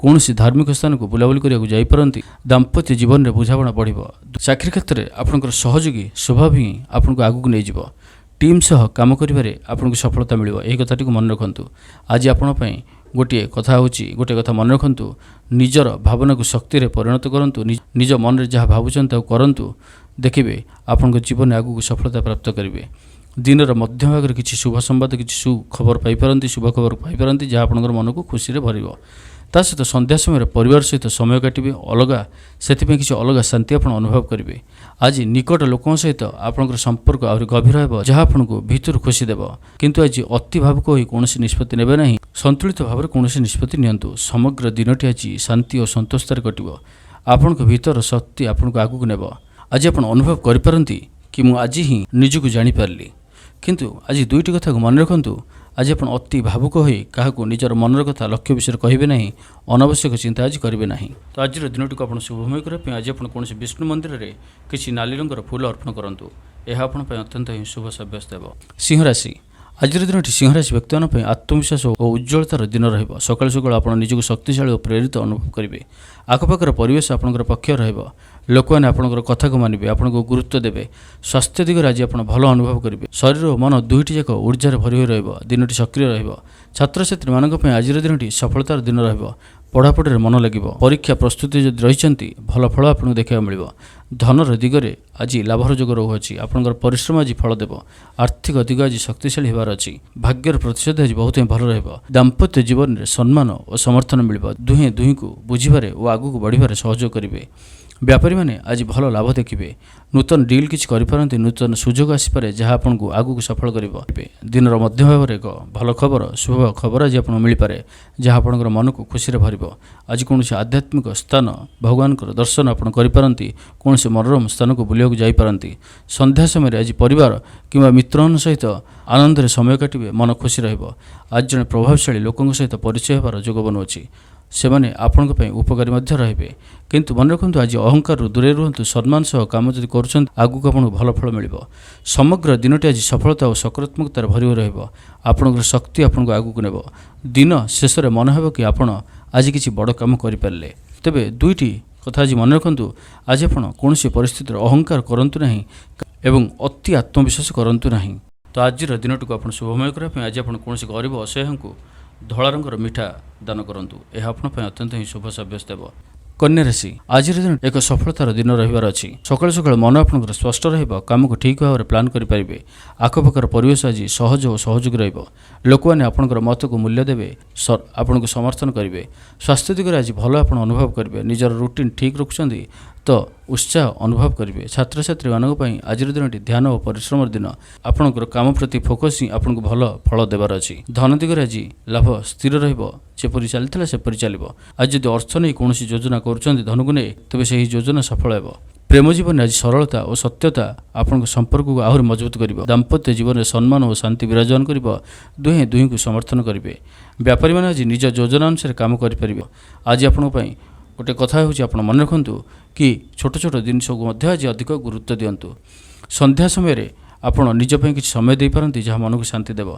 କୌଣସି ଧାର୍ମିକ ସ୍ଥାନକୁ ବୁଲାବୁଲି କରିବାକୁ ଯାଇପାରନ୍ତି। ଦାମ୍ପତ୍ୟ ଜୀବନରେ ବୁଝାମଣା ବଢ଼ିବ। ଚାକିରି କ୍ଷେତ୍ରରେ ଆପଣଙ୍କର ସହଯୋଗୀ ସ୍ୱଭାବ ହିଁ ଆପଣଙ୍କୁ ଆଗକୁ ନେଇଯିବ। ଟିମ୍ ସହ କାମ କରିବାରେ ଆପଣଙ୍କୁ ସଫଳତା ମିଳିବ, ଏହି କଥାଟିକୁ ମନେ ରଖନ୍ତୁ। ଆଜି ଆପଣଙ୍କ ପାଇଁ ଗୋଟିଏ କଥା ହେଉଛି, ଗୋଟିଏ କଥା ମନେ ରଖନ୍ତୁ, ନିଜର ଭାବନାକୁ ଶକ୍ତିରେ ପରିଣତ କରନ୍ତୁ। ନିଜ ମନରେ ଯାହା ଭାବୁଛନ୍ତି ତାକୁ କରନ୍ତୁ, ଦେଖିବେ ଆପଣଙ୍କ ଜୀବନରେ ଆଗକୁ ସଫଳତା ପ୍ରାପ୍ତ କରିବେ। ଦିନର ମଧ୍ୟଭାଗରେ କିଛି ଶୁଭ ସମ୍ବାଦ, କିଛି ସୁଖବର ପାଇପାରନ୍ତି, ଶୁଭ ଖବର ପାଇପାରନ୍ତି, ଯାହା ଆପଣଙ୍କର ମନକୁ ଖୁସିରେ ଭରିବ। ତା ସହିତ ସନ୍ଧ୍ୟା ସମୟରେ ପରିବାର ସହିତ ସମୟ କାଟିବେ ଅଲଗା, ସେଥିପାଇଁ କିଛି ଅଲଗା ଶାନ୍ତି ଆପଣ ଅନୁଭବ କରିବେ। ଆଜି ନିକଟ ଲୋକଙ୍କ ସହିତ ଆପଣଙ୍କର ସମ୍ପର୍କ ଆହୁରି ଗଭୀର ହେବ, ଯାହା ଆପଣଙ୍କୁ ଭିତରୁ ଖୁସି ଦେବ। କିନ୍ତୁ ଆଜି ଅତି ଭାବୁକ ହୋଇ କୌଣସି ନିଷ୍ପତ୍ତି ନେବେ ନାହିଁ। ସନ୍ତୁଳିତ ଭାବରେ କୌଣସି ନିଷ୍ପତ୍ତି ନିଅନ୍ତୁ। ସମଗ୍ର ଦିନଟି ଆଜି ଶାନ୍ତି ଓ ସନ୍ତୋଷତାରେ କଟିବ। ଆପଣଙ୍କ ଭିତର ଶକ୍ତି ଆପଣଙ୍କୁ ଆଗକୁ ନେବ। ଆଜି ଆପଣ ଅନୁଭବ କରିପାରନ୍ତି କି ମୁଁ ଆଜି ହିଁ ନିଜକୁ ଜାଣିପାରିଲି। କିନ୍ତୁ ଆଜି ଦୁଇଟି କଥାକୁ ମନେ ରଖନ୍ତୁ। ଆଜି ଆପଣ ଅତି ଭାବୁକ ହୋଇ କାହାକୁ ନିଜର ମନର କଥା, ଲକ୍ଷ୍ୟ ବିଷୟରେ କହିବେ ନାହିଁ। ଅନାବଶ୍ୟକ ଚିନ୍ତା ଆଜି କରିବେ ନାହିଁ। ତ ଆଜିର ଦିନଟିକୁ ଆପଣ ଶୁଭମୟ କରିବା ପାଇଁ ଆଜି ଆପଣ କୌଣସି ବିଷ୍ଣୁ ମନ୍ଦିରରେ କିଛି ନାଲି ରଙ୍ଗର ଫୁଲ ଅର୍ପଣ କରନ୍ତୁ। ଏହା ଆପଣଙ୍କ ପାଇଁ ଅତ୍ୟନ୍ତ ହିଁ ଶୁଭ ସାବ୍ୟସ୍ତ ହେବ। ସିଂହ ରାଶି। ଆଜିର ଦିନଟି ସିଂହ ରାଶି ବ୍ୟକ୍ତିମାନଙ୍କ ପାଇଁ ଆତ୍ମବିଶ୍ୱାସ ଓ ଉଜ୍ଜ୍ୱଳତାର ଦିନ ରହିବ। ସକାଳୁ ସକାଳୁ ଆପଣ ନିଜକୁ ଶକ୍ତିଶାଳୀ ଓ ପ୍ରେରିତ ଅନୁଭବ କରିବେ। ଆଖପାଖର ପରିବେଶ ଆପଣଙ୍କର ପକ୍ଷ ରହିବ। ଲୋକମାନେ ଆପଣଙ୍କର କଥାକୁ ମାନିବେ, ଆପଣଙ୍କୁ ଗୁରୁତ୍ୱ ଦେବେ। ସ୍ୱାସ୍ଥ୍ୟ ଦିଗରେ ଆଜି ଆପଣ ଭଲ ଅନୁଭବ କରିବେ। ଶରୀର ଓ ମନ ଦୁଇଟି ଯାକ ଉର୍ଜାରେ ଭରି ହୋଇ ରହିବ। ଦିନଟି ସକ୍ରିୟ ରହିବ। ଛାତ୍ରଛାତ୍ରୀମାନଙ୍କ ପାଇଁ ଆଜିର ଦିନଟି ସଫଳତାର ଦିନ ରହିବ। ପଢ଼ାପଢ଼ିରେ ମନ ଲାଗିବ। ପରୀକ୍ଷା ପ୍ରସ୍ତୁତି ଯଦି ରହିଛନ୍ତି, ଭଲ ଫଳ ଆପଣଙ୍କୁ ଦେଖିବାକୁ ମିଳିବ। ଧନର ଦିଗରେ ଆଜି ଲାଭର ଯୋଗ ରହୁଅଛି। ଆପଣଙ୍କର ପରିଶ୍ରମ ଆଜି ଫଳ ଦେବ। ଆର୍ଥିକ ଦିଗ ଆଜି ଶକ୍ତିଶାଳୀ ହେବାର ଅଛି। ଭାଗ୍ୟର ପ୍ରତିଶତ ଆଜି ବହୁତ ହିଁ ଭଲ ରହିବ। ଦାମ୍ପତ୍ୟ ଜୀବନରେ ସମ୍ମାନ ଓ ସମର୍ଥନ ମିଳିବ। ଦୁହେଁ ଦୁହିଁଙ୍କୁ ବୁଝିବାରେ ଓ ଆଗକୁ ବଢ଼ିବାରେ ସହଯୋଗ କରିବେ। ବ୍ୟାପାରୀମାନେ ଆଜି ଭଲ ଲାଭ ଦେଖିବେ। ନୂତନ ଡିଲ୍ କିଛି କରିପାରନ୍ତି। ନୂତନ ସୁଯୋଗ ଆସିପାରେ, ଯାହା ଆପଣଙ୍କୁ ଆଗକୁ ସଫଳ କରିବ। ଦିନର ମଧ୍ୟଭାଗରେ ଏକ ଭଲ ଖବର, ଶୁଭ ଖବର ଆଜି ଆପଣଙ୍କୁ ମିଳିପାରେ, ଯାହା ଆପଣଙ୍କର ମନକୁ ଖୁସିରେ ଭରିବ। ଆଜି କୌଣସି ଆଧ୍ୟାତ୍ମିକ ସ୍ଥାନ, ଭଗବାନଙ୍କର ଦର୍ଶନ ଆପଣ କରିପାରନ୍ତି। କୌଣସି ମନୋରମ ସ୍ଥାନକୁ ବୁଲିବାକୁ ଯାଇପାରନ୍ତି। ସନ୍ଧ୍ୟା ସମୟରେ ଆଜି ପରିବାର କିମ୍ବା ମିତ୍ରମାନଙ୍କ ସହିତ ଆନନ୍ଦରେ ସମୟ କାଟିବେ। ମନ ଖୁସି ରହିବ। ଆଜି ଜଣେ ପ୍ରଭାବଶାଳୀ ଲୋକଙ୍କ ସହିତ ପରିଚୟ ହେବାର ଯୋଗ ବନୁଅଛି। ସେମାନେ ଆପଣଙ୍କ ପାଇଁ ଉପକାରୀ ମଧ୍ୟ ରହିବେ। କିନ୍ତୁ ମନେ ରଖନ୍ତୁ, ଆଜି ଅହଙ୍କାରରୁ ଦୂରେଇ ରୁହନ୍ତୁ। ସମ୍ମାନ ସହ କାମ ଯଦି କରୁଛନ୍ତି, ଆଗକୁ ଆପଣଙ୍କୁ ଭଲ ଫଳ ମିଳିବ। ସମଗ୍ର ଦିନଟି ଆଜି ସଫଳତା ଓ ସକାରାତ୍ମକତାରେ ଭରି ହୋଇ ରହିବ। ଆପଣଙ୍କର ଶକ୍ତି ଆପଣଙ୍କୁ ଆଗକୁ ନେବ। ଦିନ ଶେଷରେ ମନେ ହେବ କି ଆପଣ ଆଜି କିଛି ବଡ଼ କାମ କରିପାରିଲେ। ତେବେ ଦୁଇଟି କଥା ଆଜି ମନେ ରଖନ୍ତୁ। ଆଜି ଆପଣ କୌଣସି ପରିସ୍ଥିତିରେ ଅହଙ୍କାର କରନ୍ତୁ ନାହିଁ ଏବଂ ଅତି ଆତ୍ମବିଶ୍ୱାସ କରନ୍ତୁ ନାହିଁ। ତ ଆଜିର ଦିନଟିକୁ ଆପଣ ଶୁଭମୟ କରିବା ପାଇଁ ଆଜି ଆପଣ କୌଣସି ଗରିବ ଅସହାୟଙ୍କୁ ଧଳା ରଙ୍ଗର ମିଠା ଦାନ କରନ୍ତୁ। ଏହା ଆପଣଙ୍କ ପାଇଁ ଅତ୍ୟନ୍ତ ହିଁ ଶୁଭ ସାବ୍ୟସ୍ତ ହେବ। କନ୍ୟା ରାଶି। ଆଜିର ଦିନ ଏକ ସଫଳତାର ଦିନ ରହିବାର ଅଛି। ସକାଳୁ ସକାଳୁ ମନ ଆପଣଙ୍କର ସ୍ପଷ୍ଟ ରହିବ। କାମକୁ ଠିକ୍ ଭାବରେ ପ୍ଲାନ୍ କରିପାରିବେ। ଆଖପାଖର ପରିବେଶ ଆଜି ସହଜ ଓ ସହଯୋଗୀ ରହିବ। ଲୋକମାନେ ଆପଣଙ୍କର ମତକୁ ମୂଲ୍ୟ ଦେବେ, ଆପଣଙ୍କୁ ସମର୍ଥନ କରିବେ। ସ୍ୱାସ୍ଥ୍ୟ ଦିଗରେ ଆଜି ଭଲ ଆପଣ ଅନୁଭବ କରିବେ। ନିଜର ରୁଟିନ୍ ଠିକ୍ ରଖୁଛନ୍ତି ତ ଉତ୍ସାହ ଅନୁଭବ କରିବେ। ଛାତ୍ରଛାତ୍ରୀମାନଙ୍କ ପାଇଁ ଆଜିର ଦିନଟି ଧ୍ୟାନ ଓ ପରିଶ୍ରମର ଦିନ। ଆପଣଙ୍କର କାମ ପ୍ରତି ଫୋକସ୍ ହିଁ ଆପଣଙ୍କୁ ଭଲ ଫଳ ଦେବାର ଅଛି। ଧନ ଦିଗରେ ଆଜି ଲାଭ ସ୍ଥିର ରହିବ। ଯେପରି ଚାଲିଥିଲା ସେପରି ଚାଲିବ। ଆଜି ଯଦି ଅର୍ଥ ନେଇ କୌଣସି ଯୋଜନା କରୁଛନ୍ତି ଧନକୁ ନେଇ, ତେବେ ସେହି ଯୋଜନା ସଫଳ ହେବ। ପ୍ରେମ ଜୀବନରେ ଆଜି ସରଳତା ଓ ସତ୍ୟତା ଆପଣଙ୍କ ସମ୍ପର୍କକୁ ଆହୁରି ମଜବୁତ କରିବ। ଦାମ୍ପତ୍ୟ ଜୀବନରେ ସମ୍ମାନ ଓ ଶାନ୍ତି ବିରାଜମାନ କରିବ। ଦୁହେଁ ଦୁହିଁଙ୍କୁ ସମର୍ଥନ କରିବେ। ବ୍ୟାପାରୀମାନେ ଆଜି ନିଜ ଯୋଜନା ଅନୁସାରେ କାମ କରିପାରିବେ। ଆଜି ଆପଣଙ୍କ ପାଇଁ ଗୋଟେ କଥା ହେଉଛି, ଆପଣ ମନେ ରଖନ୍ତୁ କି ଛୋଟ ଛୋଟ ଜିନିଷକୁ ମଧ୍ୟ ଆଜି ଅଧିକ ଗୁରୁତ୍ୱ ଦିଅନ୍ତୁ। ସନ୍ଧ୍ୟା ସମୟରେ ଆପଣ ନିଜ ପାଇଁ କିଛି ସମୟ ଦେଇପାରନ୍ତି, ଯାହା ମନକୁ ଶାନ୍ତି ଦେବ।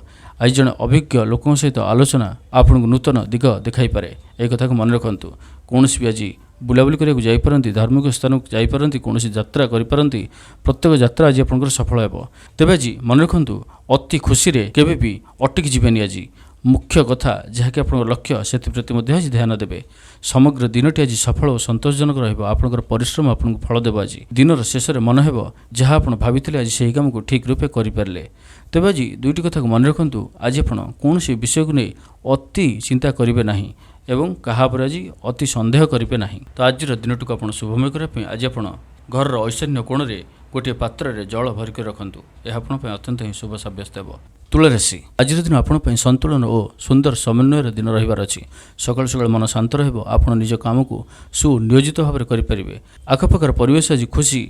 ଆଜି ଜଣେ ଅଭିଜ୍ଞ ଲୋକଙ୍କ ସହିତ ଆଲୋଚନା ଆପଣଙ୍କୁ ନୂତନ ଦିଗ ଦେଖାଇପାରେ, ଏହି କଥାକୁ ମନେ ରଖନ୍ତୁ। କୌଣସି ବି ଆଜି ବୁଲାବୁଲି କରିବାକୁ ଯାଇପାରନ୍ତି, ଧାର୍ମିକ ସ୍ଥାନକୁ ଯାଇପାରନ୍ତି, କୌଣସି ଯାତ୍ରା କରିପାରନ୍ତି। ପ୍ରତ୍ୟେକ ଯାତ୍ରା ଆଜି ଆପଣଙ୍କର ସଫଳ ହେବ। ତେବେ ଆଜି ମନେ ରଖନ୍ତୁ, ଅତି ଖୁସିରେ କେବେ ବି ଅଟକି ଯିବେନି। ଆଜି ମୁଖ୍ୟ କଥା ଯାହାକି ଆପଣଙ୍କ ଲକ୍ଷ୍ୟ, ସେଥିପ୍ରତି ମଧ୍ୟ ଆଜି ଧ୍ୟାନ ଦେବେ। ସମଗ୍ର ଦିନଟି ଆଜି ସଫଳ ଓ ସନ୍ତୋଷଜନକ ରହିବ। ଆପଣଙ୍କର ପରିଶ୍ରମ ଆପଣଙ୍କୁ ଫଳ ଦେବ। ଆଜି ଦିନର ଶେଷରେ ମନେ ହେବ, ଯାହା ଆପଣ ଭାବିଥିଲେ ଆଜି ସେହି କାମକୁ ଠିକ୍ ରୂପେ କରିପାରିଲେ। ତେବେ ଆଜି ଦୁଇଟି କଥାକୁ ମନେ ରଖନ୍ତୁ। ଆଜି ଆପଣ କୌଣସି ବିଷୟକୁ ନେଇ ଅତି ଚିନ୍ତା କରିବେ ନାହିଁ ଏବଂ କାହା ଉପରେ ଆଜି ଅତି ସନ୍ଦେହ କରିବେ ନାହିଁ। ତ ଆଜିର ଦିନଟିକୁ ଆପଣ ଶୁଭମୟ କରିବା ପାଇଁ ଆଜି ଆପଣ ଘରର ଐଶାନ୍ୟ କୋଣରେ ଗୋଟିଏ ପାତ୍ରରେ ଜଳ ଭରିକି ରଖନ୍ତୁ। ଏହା ଆପଣଙ୍କ ପାଇଁ ଅତ୍ୟନ୍ତ ହିଁ ଶୁଭ ସାବ୍ୟସ୍ତ ହେବ। ତୁଳା ରାଶି। ଆଜିର ଦିନ ଆପଣଙ୍କ ପାଇଁ ସନ୍ତୁଳନ ଓ ସୁନ୍ଦର ସମନ୍ୱୟର ଦିନ ରହିବାର ଅଛି। ସକାଳୁ ସକାଳୁ ମନ ଶାନ୍ତ ରହିବ। ଆପଣ ନିଜ କାମକୁ ସୁନିୟୋଜିତ ଭାବରେ କରିପାରିବେ। ଆଖପାଖର ପରିବେଶ ଆଜି ଖୁସି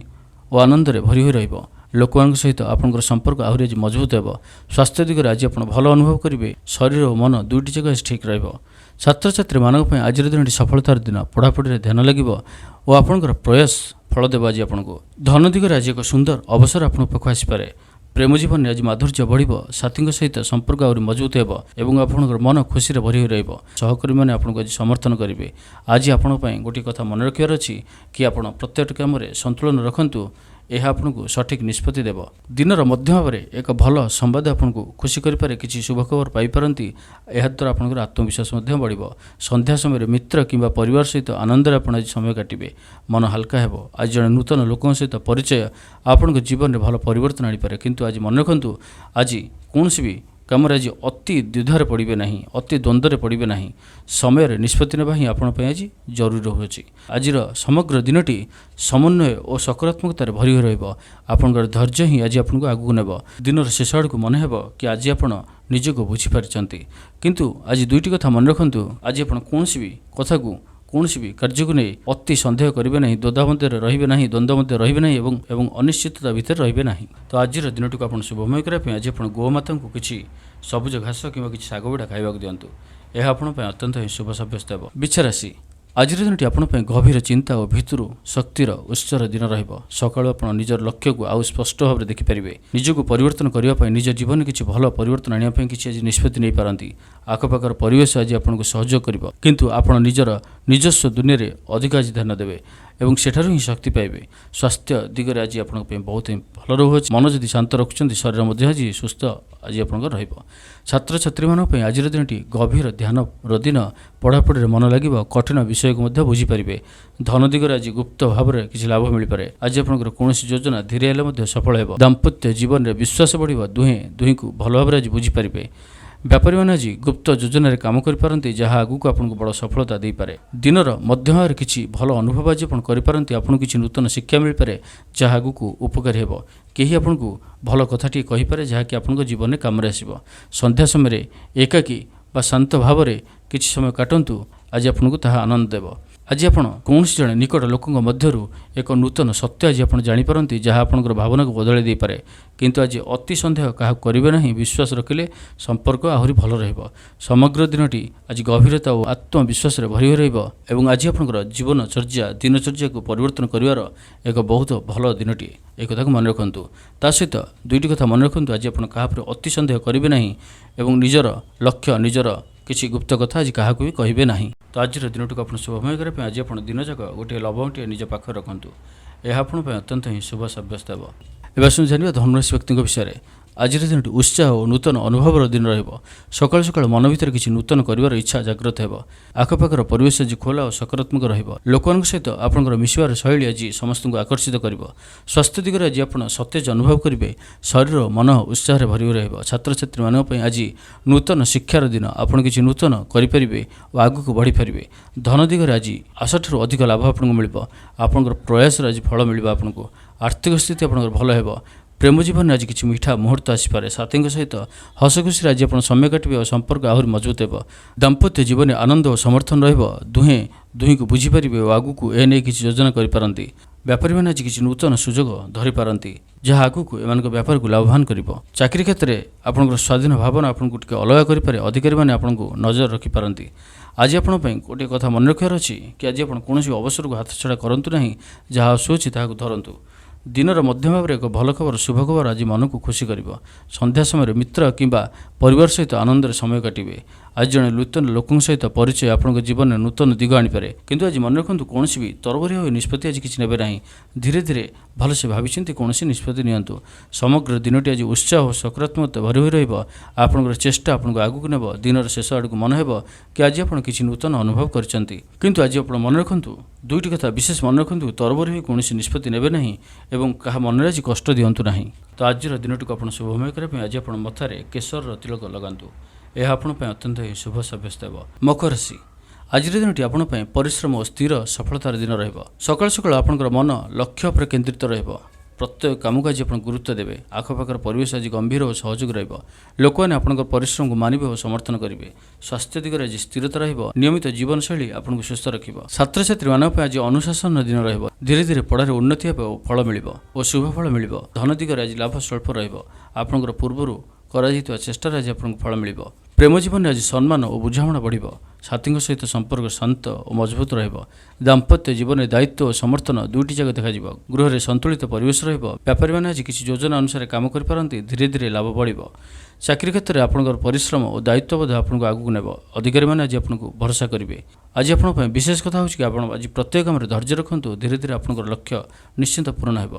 ଓ ଆନନ୍ଦରେ ଭରି ହୋଇ ରହିବ। ଲୋକମାନଙ୍କ ସହିତ ଆପଣଙ୍କର ସମ୍ପର୍କ ଆହୁରି ଆଜି ମଜବୁତ ହେବ। ସ୍ୱାସ୍ଥ୍ୟ ଦିଗରେ ଆଜି ଆପଣ ଭଲ ଅନୁଭବ କରିବେ। ଶରୀର ଓ ମନ ଦୁଇଟି ଯାକ ଆଜି ଠିକ୍ ରହିବ। ଛାତ୍ରଛାତ୍ରୀମାନଙ୍କ ପାଇଁ ଆଜିର ଦିନଟି ସଫଳତାର ଦିନ। ପଢ଼ାପଢ଼ିରେ ଧ୍ୟାନ ଲାଗିବ ଓ ଆପଣଙ୍କର ପ୍ରୟାସ ଫଳ ଦେବ ଆଜି ଆପଣଙ୍କୁ। ଧନ ଦିଗରେ ଆଜି ଏକ ସୁନ୍ଦର ଅବସର ଆପଣଙ୍କ ପାଖକୁ ଆସିପାରେ। ପ୍ରେମ ଜୀବନରେ ଆଜି ମାଧୁର୍ଯ୍ୟ ବଢ଼ିବ। ସାଥୀଙ୍କ ସହିତ ସମ୍ପର୍କ ଆହୁରି ମଜବୁତ ହେବ ଏବଂ ଆପଣଙ୍କର ମନ ଖୁସିରେ ଭରି ହୋଇ ରହିବ। ସହକର୍ମୀମାନେ ଆପଣଙ୍କୁ ଆଜି ସମର୍ଥନ କରିବେ। ଆଜି ଆପଣଙ୍କ ପାଇଁ ଗୋଟିଏ କଥା ମନେ ରଖିବାର ଅଛି କି ଆପଣ ପ୍ରତ୍ୟେକ କାମରେ ସନ୍ତୁଳନ ରଖନ୍ତୁ। ଏହା ଆପଣଙ୍କୁ ସଠିକ୍ ନିଷ୍ପତ୍ତି ଦେବ। ଦିନର ମଧ୍ୟ ଭାବରେ ଏକ ଭଲ ସମ୍ବାଦ ଆପଣଙ୍କୁ ଖୁସି କରିପାରେ। କିଛି ଶୁଭ ଖବର ପାଇପାରନ୍ତି। ଏହାଦ୍ୱାରା ଆପଣଙ୍କର ଆତ୍ମବିଶ୍ୱାସ ମଧ୍ୟ ବଢ଼ିବ। ସନ୍ଧ୍ୟା ସମୟରେ ମିତ୍ର କିମ୍ବା ପରିବାର ସହିତ ଆନନ୍ଦରେ ଆପଣ ଆଜି ସମୟ କାଟିବେ। ମନ ହାଲକା ହେବ। ଆଜି ଜଣେ ନୂତନ ଲୋକଙ୍କ ସହିତ ପରିଚୟ ଆପଣଙ୍କ ଜୀବନରେ ଭଲ ପରିବର୍ତ୍ତନ ଆଣିପାରେ। କିନ୍ତୁ ଆଜି ମନେ ରଖନ୍ତୁ, ଆଜି କୌଣସି ବି କାମରେ ଆଜି ଅତି ଦ୍ୱିଧାରେ ପଡ଼ିବେ ନାହିଁ, ଅତି ଦ୍ୱନ୍ଦ୍ୱରେ ପଡ଼ିବେ ନାହିଁ। ସମୟରେ ନିଷ୍ପତ୍ତି ନେବା ହିଁ ଆପଣଙ୍କ ପାଇଁ ଆଜି ଜରୁରୀ ରହୁଅଛି। ଆଜିର ସମଗ୍ର ଦିନଟି ସମନ୍ୱୟ ଓ ସକାରାତ୍ମକତାରେ ଭରି ହୋଇ ରହିବ। ଆପଣଙ୍କର ଧୈର୍ଯ୍ୟ ହିଁ ଆଜି ଆପଣଙ୍କୁ ଆଗକୁ ନେବ। ଦିନର ଶେଷ ଆଡ଼କୁ ମନେ ହେବ କି ଆଜି ଆପଣ ନିଜକୁ ବୁଝିପାରିଛନ୍ତି। କିନ୍ତୁ ଆଜି ଦୁଇଟି କଥା ମନେ ରଖନ୍ତୁ। ଆଜି ଆପଣ କୌଣସି ବି କଥାକୁ, କୌଣସି ବି କାର୍ଯ୍ୟକୁ ନେଇ ଅତି ସନ୍ଦେହ କରିବେ ନାହିଁ, ଦ୍ୱନ୍ଦ୍ୱ ମଧ୍ୟରେ ରହିବେ ନାହିଁ, ଦ୍ୱନ୍ଦ୍ୱ ମଧ୍ୟ ରହିବେ ନାହିଁ ଏବଂ ଅନିଶ୍ଚିତତା ଭିତରେ ରହିବେ ନାହିଁ। ତ ଆଜିର ଦିନଟିକୁ ଆପଣ ଶୁଭମୟ କରିବା ପାଇଁ ଆଜି ଆପଣ ଗୋମାତାଙ୍କୁ କିଛି ସବୁଜ ଘାସ କିମ୍ବା କିଛି ଶାଗ ବିଡ଼ା ଖାଇବାକୁ ଦିଅନ୍ତୁ। ଏହା ଆପଣଙ୍କ ପାଇଁ ଅତ୍ୟନ୍ତ ହିଁ ଶୁଭ ସାବ୍ୟସ୍ତ ହେବ। ବିଛା ରାଶି, ଆଜିର ଦିନଟି ଆପଣଙ୍କ ପାଇଁ ଗଭୀର ଚିନ୍ତା ଓ ଭିତରୁ ଶକ୍ତିର ଉତ୍ସର ଦିନ ରହିବ। ସକାଳୁ ଆପଣ ନିଜର ଲକ୍ଷ୍ୟକୁ ଆଉ ସ୍ପଷ୍ଟ ଭାବରେ ଦେଖିପାରିବେ। ନିଜକୁ ପରିବର୍ତ୍ତନ କରିବା ପାଇଁ, ନିଜ ଜୀବନରେ କିଛି ଭଲ ପରିବର୍ତ୍ତନ ଆଣିବା ପାଇଁ କିଛି ଆଜି ନିଷ୍ପତ୍ତି ନେଇପାରନ୍ତି। ଆଖପାଖର ପରିବେଶ ଆଜି ଆପଣଙ୍କୁ ସହଯୋଗ କରିବ, କିନ୍ତୁ ଆପଣ ନିଜର ନିଜସ୍ୱ ଦୁନିଆରେ ଅଧିକ ଆଜି ଧ୍ୟାନ ଦେବେ ଏବଂ ସେଠାରୁ ହିଁ ଶକ୍ତି ପାଇବେ। ସ୍ୱାସ୍ଥ୍ୟ ଦିଗରେ ଆଜି ଆପଣଙ୍କ ପାଇଁ ବହୁତ ହିଁ ଭଲ ରହୁଅଛି। ମନ ଯଦି ଶାନ୍ତ ରଖୁଛନ୍ତି, ଶରୀର ମଧ୍ୟ ଆଜି ସୁସ୍ଥ ଆଜି ଆପଣଙ୍କର ରହିବ। ଛାତ୍ରଛାତ୍ରୀମାନଙ୍କ ପାଇଁ ଆଜିର ଦିନଟି ଗଭୀର ଧ୍ୟାନର ଦିନ। ପଢ଼ାପଢ଼ିରେ ମନ ଲାଗିବ। କଠିନ ବିଷୟକୁ ମଧ୍ୟ ବୁଝିପାରିବେ। ଧନ ଦିଗରେ ଆଜି ଗୁପ୍ତ ଭାବରେ କିଛି ଲାଭ ମିଳିପାରେ। ଆଜି ଆପଣଙ୍କର କୌଣସି ଯୋଜନା ଧୀରେ ହେଲେ ମଧ୍ୟ ସଫଳ ହେବ। ଦାମ୍ପତ୍ୟ ଜୀବନରେ ବିଶ୍ୱାସ ବଢ଼ିବ। ଦୁହେଁ ଦୁହିଁଙ୍କୁ ଭଲ ଭାବରେ ଆଜି ବୁଝିପାରିବେ। ବେପାରୀମାନେ ଆଜି ଗୁପ୍ତ ଯୋଜନାରେ କାମ କରିପାରନ୍ତି, ଯାହା ଆଗକୁ ଆପଣଙ୍କୁ ବଡ଼ ସଫଳତା ଦେଇପାରେ। ଦିନର ମଧ୍ୟଭାଗରେ କିଛି ଭଲ ଅନୁଭବ ଆଜି ଆପଣ କରିପାରନ୍ତି। ଆପଣଙ୍କୁ କିଛି ନୂତନ ଶିକ୍ଷା ମିଳିପାରେ, ଯାହା ଆଗକୁ ଉପକାରୀ ହେବ। କେହି ଆପଣଙ୍କୁ ଭଲ କଥାଟିଏ କହିପାରେ, ଯାହାକି ଆପଣଙ୍କ ଜୀବନରେ କାମରେ ଆସିବ। ସନ୍ଧ୍ୟା ସମୟରେ ଏକାକୀ ବା ଶାନ୍ତ ଭାବରେ କିଛି ସମୟ କାଟନ୍ତୁ। ଆଜି ଆପଣଙ୍କୁ ତାହା ଆନନ୍ଦ ଦେବ। ଆଜି ଆପଣ କୌଣସି ଜଣେ ନିକଟ ଲୋକଙ୍କ ମଧ୍ୟରୁ ଏକ ନୂତନ ସତ୍ୟ ଆଜି ଆପଣ ଜାଣିପାରନ୍ତି, ଯାହା ଆପଣଙ୍କର ଭାବନାକୁ ବଦଳାଇ ଦେଇପାରେ। କିନ୍ତୁ ଆଜି ଅତି ସନ୍ଦେହ କାହାକୁ କରିବେ ନାହିଁ। ବିଶ୍ୱାସ ରଖିଲେ ସମ୍ପର୍କ ଆହୁରି ଭଲ ରହିବ। ସମଗ୍ର ଦିନଟି ଆଜି ଗଭୀରତା ଓ ଆତ୍ମବିଶ୍ୱାସରେ ଭରି ହୋଇ ରହିବ ଏବଂ ଆଜି ଆପଣଙ୍କର ଜୀବନଚର୍ଯ୍ୟା, ଦିନଚର୍ଯ୍ୟାକୁ ପରିବର୍ତ୍ତନ କରିବାର ଏକ ବହୁତ ଭଲ ଦିନଟିଏ, ଏ କଥାକୁ ମନେ ରଖନ୍ତୁ। ତା ସହିତ ଦୁଇଟି କଥା ମନେ ରଖନ୍ତୁ। ଆଜି ଆପଣ କାହା ଉପରେ ଅତି ସନ୍ଦେହ କରିବେ ନାହିଁ ଏବଂ ନିଜର ଲକ୍ଷ୍ୟ, ନିଜର କିଛି ଗୁପ୍ତ କଥା ଆଜି କାହାକୁ ବି କହିବେ ନାହିଁ। ତ ଆଜିର ଦିନଟିକୁ ଆପଣ ଶୁଭମୟ କରିବା ପାଇଁ ଆଜି ଆପଣ ଦିନଯାକ ଗୋଟିଏ ଲବଙ୍ଗଟିଏ ନିଜ ପାଖରେ ରଖନ୍ତୁ। ଏହା ଆପଣଙ୍କ ପାଇଁ ଅତ୍ୟନ୍ତ ହିଁ ଶୁଭ ସାବ୍ୟସ୍ତ ହେବ। ଏବେ ଆସନ୍ତୁ ଜାଣିବା ଧନୁରାଶି ବ୍ୟକ୍ତିଙ୍କ ବିଷୟରେ। ଆଜିର ଦିନଟି ଉତ୍ସାହ ଓ ନୂତନ ଅନୁଭବର ଦିନ ରହିବ। ସକାଳୁ ସକାଳୁ ମନ ଭିତରେ କିଛି ନୂତନ କରିବାର ଇଚ୍ଛା ଜାଗ୍ରତ ହେବ। ଆଖପାଖର ପରିବେଶ ଆଜି ଖୋଲା ଓ ସକାରାତ୍ମକ ରହିବ। ଲୋକମାନଙ୍କ ସହିତ ଆପଣଙ୍କର ମିଶିବାର ଶୈଳୀ ଆଜି ସମସ୍ତଙ୍କୁ ଆକର୍ଷିତ କରିବ। ସ୍ୱାସ୍ଥ୍ୟ ଦିଗରେ ଆଜି ଆପଣ ସତେଜ ଅନୁଭବ କରିବେ। ଶରୀର ଓ ମନ ଉତ୍ସାହରେ ଭରି ରହିବ। ଛାତ୍ରଛାତ୍ରୀମାନଙ୍କ ପାଇଁ ଆଜି ନୂତନ ଶିକ୍ଷାର ଦିନ। ଆପଣ କିଛି ନୂତନ କରିପାରିବେ ଓ ଆଗକୁ ବଢ଼ିପାରିବେ। ଧନ ଦିଗରେ ଆଜି ଆଶାଠାରୁ ଅଧିକ ଲାଭ ଆପଣଙ୍କୁ ମିଳିବ। ଆପଣଙ୍କର ପ୍ରୟାସର ଆଜି ଫଳ ମିଳିବ ଆପଣଙ୍କୁ। ଆର୍ଥିକ ସ୍ଥିତି ଆପଣଙ୍କର ଭଲ ହେବ। ପ୍ରେମ ଜୀବନରେ ଆଜି କିଛି ମିଠା ମୁହୂର୍ତ୍ତ ଆସିପାରେ। ସାଥୀଙ୍କ ସହିତ ହସ ଖୁସିରେ ଆଜି ଆପଣ ସମୟ କାଟିବେ ଓ ସମ୍ପର୍କ ଆହୁରି ମଜବୁତ ହେବ। ଦାମ୍ପତ୍ୟ ଜୀବନରେ ଆନନ୍ଦ ଓ ସମର୍ଥନ ରହିବ। ଦୁହେଁ ଦୁହିଁକୁ ବୁଝିପାରିବେ ଓ ଆଗକୁ ଏ ନେଇ କିଛି ଯୋଜନା କରିପାରନ୍ତି। ବେପାରୀମାନେ ଆଜି କିଛି ନୂତନ ସୁଯୋଗ ଧରିପାରନ୍ତି, ଯାହା ଆଗକୁ ଏମାନଙ୍କ ବେପାରକୁ ଲାଭବାନ କରିବ। ଚାକିରି କ୍ଷେତ୍ରରେ ଆପଣଙ୍କର ସ୍ୱାଧୀନ ଭାବନା ଆପଣଙ୍କୁ ଟିକେ ଅଲଗା କରିପାରେ। ଅଧିକାରୀମାନେ ଆପଣଙ୍କୁ ନଜର ରଖିପାରନ୍ତି। ଆଜି ଆପଣଙ୍କ ପାଇଁ ଗୋଟିଏ କଥା ମନେ ରଖିବାର ଅଛି କି ଆଜି ଆପଣ କୌଣସି ଅବସରକୁ ହାତଛଡ଼ା କରନ୍ତୁ ନାହିଁ। ଯାହା ଆସୁଅଛି, ତାହାକୁ ଧରନ୍ତୁ। ଦିନର ମଧ୍ୟଭାଗରେ ଏକ ଭଲ ଖବର, ଶୁଭ ଖବର ଆଜି ମନକୁ ଖୁସି କରିବ। ସନ୍ଧ୍ୟା ସମୟରେ ମିତ୍ର କିମ୍ବା ପରିବାର ସହିତ ଆନନ୍ଦରେ ସମୟ କାଟିବେ। ଆଜି ଜଣେ ନୂତନ ଲୋକଙ୍କ ସହିତ ପରିଚୟ ଆପଣଙ୍କ ଜୀବନରେ ନୂତନ ଦିଗ ଆଣିପାରେ। କିନ୍ତୁ ଆଜି ମନେ ରଖନ୍ତୁ, କୌଣସି ବି ତରବରିଆ ହୋଇ ନିଷ୍ପତ୍ତି ଆଜି କିଛି ନେବେ ନାହିଁ। ଧୀରେ ଧୀରେ ଭଲସେ ଭାବିଚିନ୍ତି କୌଣସି ନିଷ୍ପତ୍ତି ନିଅନ୍ତୁ। ସମଗ୍ର ଦିନଟି ଆଜି ଉତ୍ସାହ ଓ ସକାରାତ୍ମକତା ଭରି ହୋଇ ରହିବ। ଆପଣଙ୍କର ଚେଷ୍ଟା ଆପଣଙ୍କୁ ଆଗକୁ ନେବ। ଦିନର ଶେଷ ଆଡ଼କୁ ମନେ ହେବ କି ଆଜି ଆପଣ କିଛି ନୂତନ ଅନୁଭବ କରିଛନ୍ତି। କିନ୍ତୁ ଆଜି ଆପଣ ମନେ ରଖନ୍ତୁ, ଦୁଇଟି କଥା ବିଶେଷ ମନେ ରଖନ୍ତୁ। ତରବର ହୋଇ କୌଣସି ନିଷ୍ପତ୍ତି ନେବେ ନାହିଁ ଏବଂ କାହା ମନରେ ଆଜି କଷ୍ଟ ଦିଅନ୍ତୁ ନାହିଁ। ତ ଆଜିର ଦିନଟିକୁ ଆପଣ ଶୁଭମୟ କରିବା ପାଇଁ ଆଜି ଆପଣ ମଥାରେ କେଶରର ତିଳକ ଲଗାନ୍ତୁ। ଏହା ଆପଣଙ୍କ ପାଇଁ ଅତ୍ୟନ୍ତ ହିଁ ଶୁଭ ସାବ୍ୟସ୍ତ ହେବ। ମକର ରାଶି, ଆଜିର ଦିନଟି ଆପଣଙ୍କ ପାଇଁ ପରିଶ୍ରମ ଓ ସ୍ଥିର ସଫଳତାର ଦିନ ରହିବ। ସକାଳୁ ସକାଳୁ ଆପଣଙ୍କର ମନ ଲକ୍ଷ୍ୟ ଉପରେ କେନ୍ଦ୍ରିତ ରହିବ। ପ୍ରତ୍ୟେକ କାମକୁ ଆଜି ଆପଣ ଗୁରୁତ୍ୱ ଦେବେ। ଆଖପାଖର ପରିବେଶ ଆଜି ଗମ୍ଭୀର ଓ ସହଯୋଗ ରହିବ। ଲୋକମାନେ ଆପଣଙ୍କ ପରିଶ୍ରମକୁ ମାନିବେ ଓ ସମର୍ଥନ କରିବେ। ସ୍ୱାସ୍ଥ୍ୟ ଦିଗରେ ଆଜି ସ୍ଥିରତା ରହିବ। ନିୟମିତ ଜୀବନଶୈଳୀ ଆପଣଙ୍କୁ ସୁସ୍ଥ ରଖିବ। ଛାତ୍ରଛାତ୍ରୀମାନଙ୍କ ପାଇଁ ଆଜି ଅନୁଶାସନର ଦିନ ରହିବ। ଧୀରେ ଧୀରେ ପଢ଼ାରେ ଉନ୍ନତି ହେବ ଓ ଫଳ ମିଳିବ ଓ ଶୁଭ ଫଳ ମିଳିବ। ଧନ ଦିଗରେ ଆଜି ଲାଭ ସ୍ୱଳ୍ପ ରହିବ। ଆପଣଙ୍କର ପୂର୍ବରୁ କରାଯାଇଥିବା ଚେଷ୍ଟାରେ ଆଜି ଆପଣଙ୍କୁ ଫଳ ମିଳିବ। ପ୍ରେମ ଜୀବନରେ ଆଜି ସମ୍ମାନ ଓ ବୁଝାମଣା ବଢ଼ିବ। ସାଥୀଙ୍କ ସହିତ ସମ୍ପର୍କ ଶାନ୍ତ ଓ ମଜବୁତ ରହିବ। ଦାମ୍ପତ୍ୟ ଜୀବନରେ ଦାୟିତ୍ୱ ଓ ସମର୍ଥନ ଦୁଇଟି ଯାକ ଦେଖାଯିବ। ଗୃହରେ ସନ୍ତୁଳିତ ପରିବେଶ ରହିବ। ବ୍ୟାପାରୀମାନେ ଆଜି କିଛି ଯୋଜନା ଅନୁସାରେ କାମ କରିପାରନ୍ତି। ଧୀରେ ଧୀରେ ଲାଭ ବଢ଼ିବ। ଚାକିରି କ୍ଷେତ୍ରରେ ଆପଣଙ୍କର ପରିଶ୍ରମ ଓ ଦାୟିତ୍ୱବୋଧ ଆପଣଙ୍କୁ ଆଗକୁ ନେବ। ଅଧିକାରୀମାନେ ଆଜି ଆପଣଙ୍କୁ ଭରସା କରିବେ। ଆଜି ଆପଣଙ୍କ ପାଇଁ ବିଶେଷ କଥା ହେଉଛି କି ଆପଣ ଆଜି ପ୍ରତ୍ୟେକ କାମରେ ଧୈର୍ଯ୍ୟ ରଖନ୍ତୁ। ଧୀରେ ଧୀରେ ଆପଣଙ୍କର ଲକ୍ଷ୍ୟ ନିଶ୍ଚିନ୍ତ ପୂରଣ ହେବ।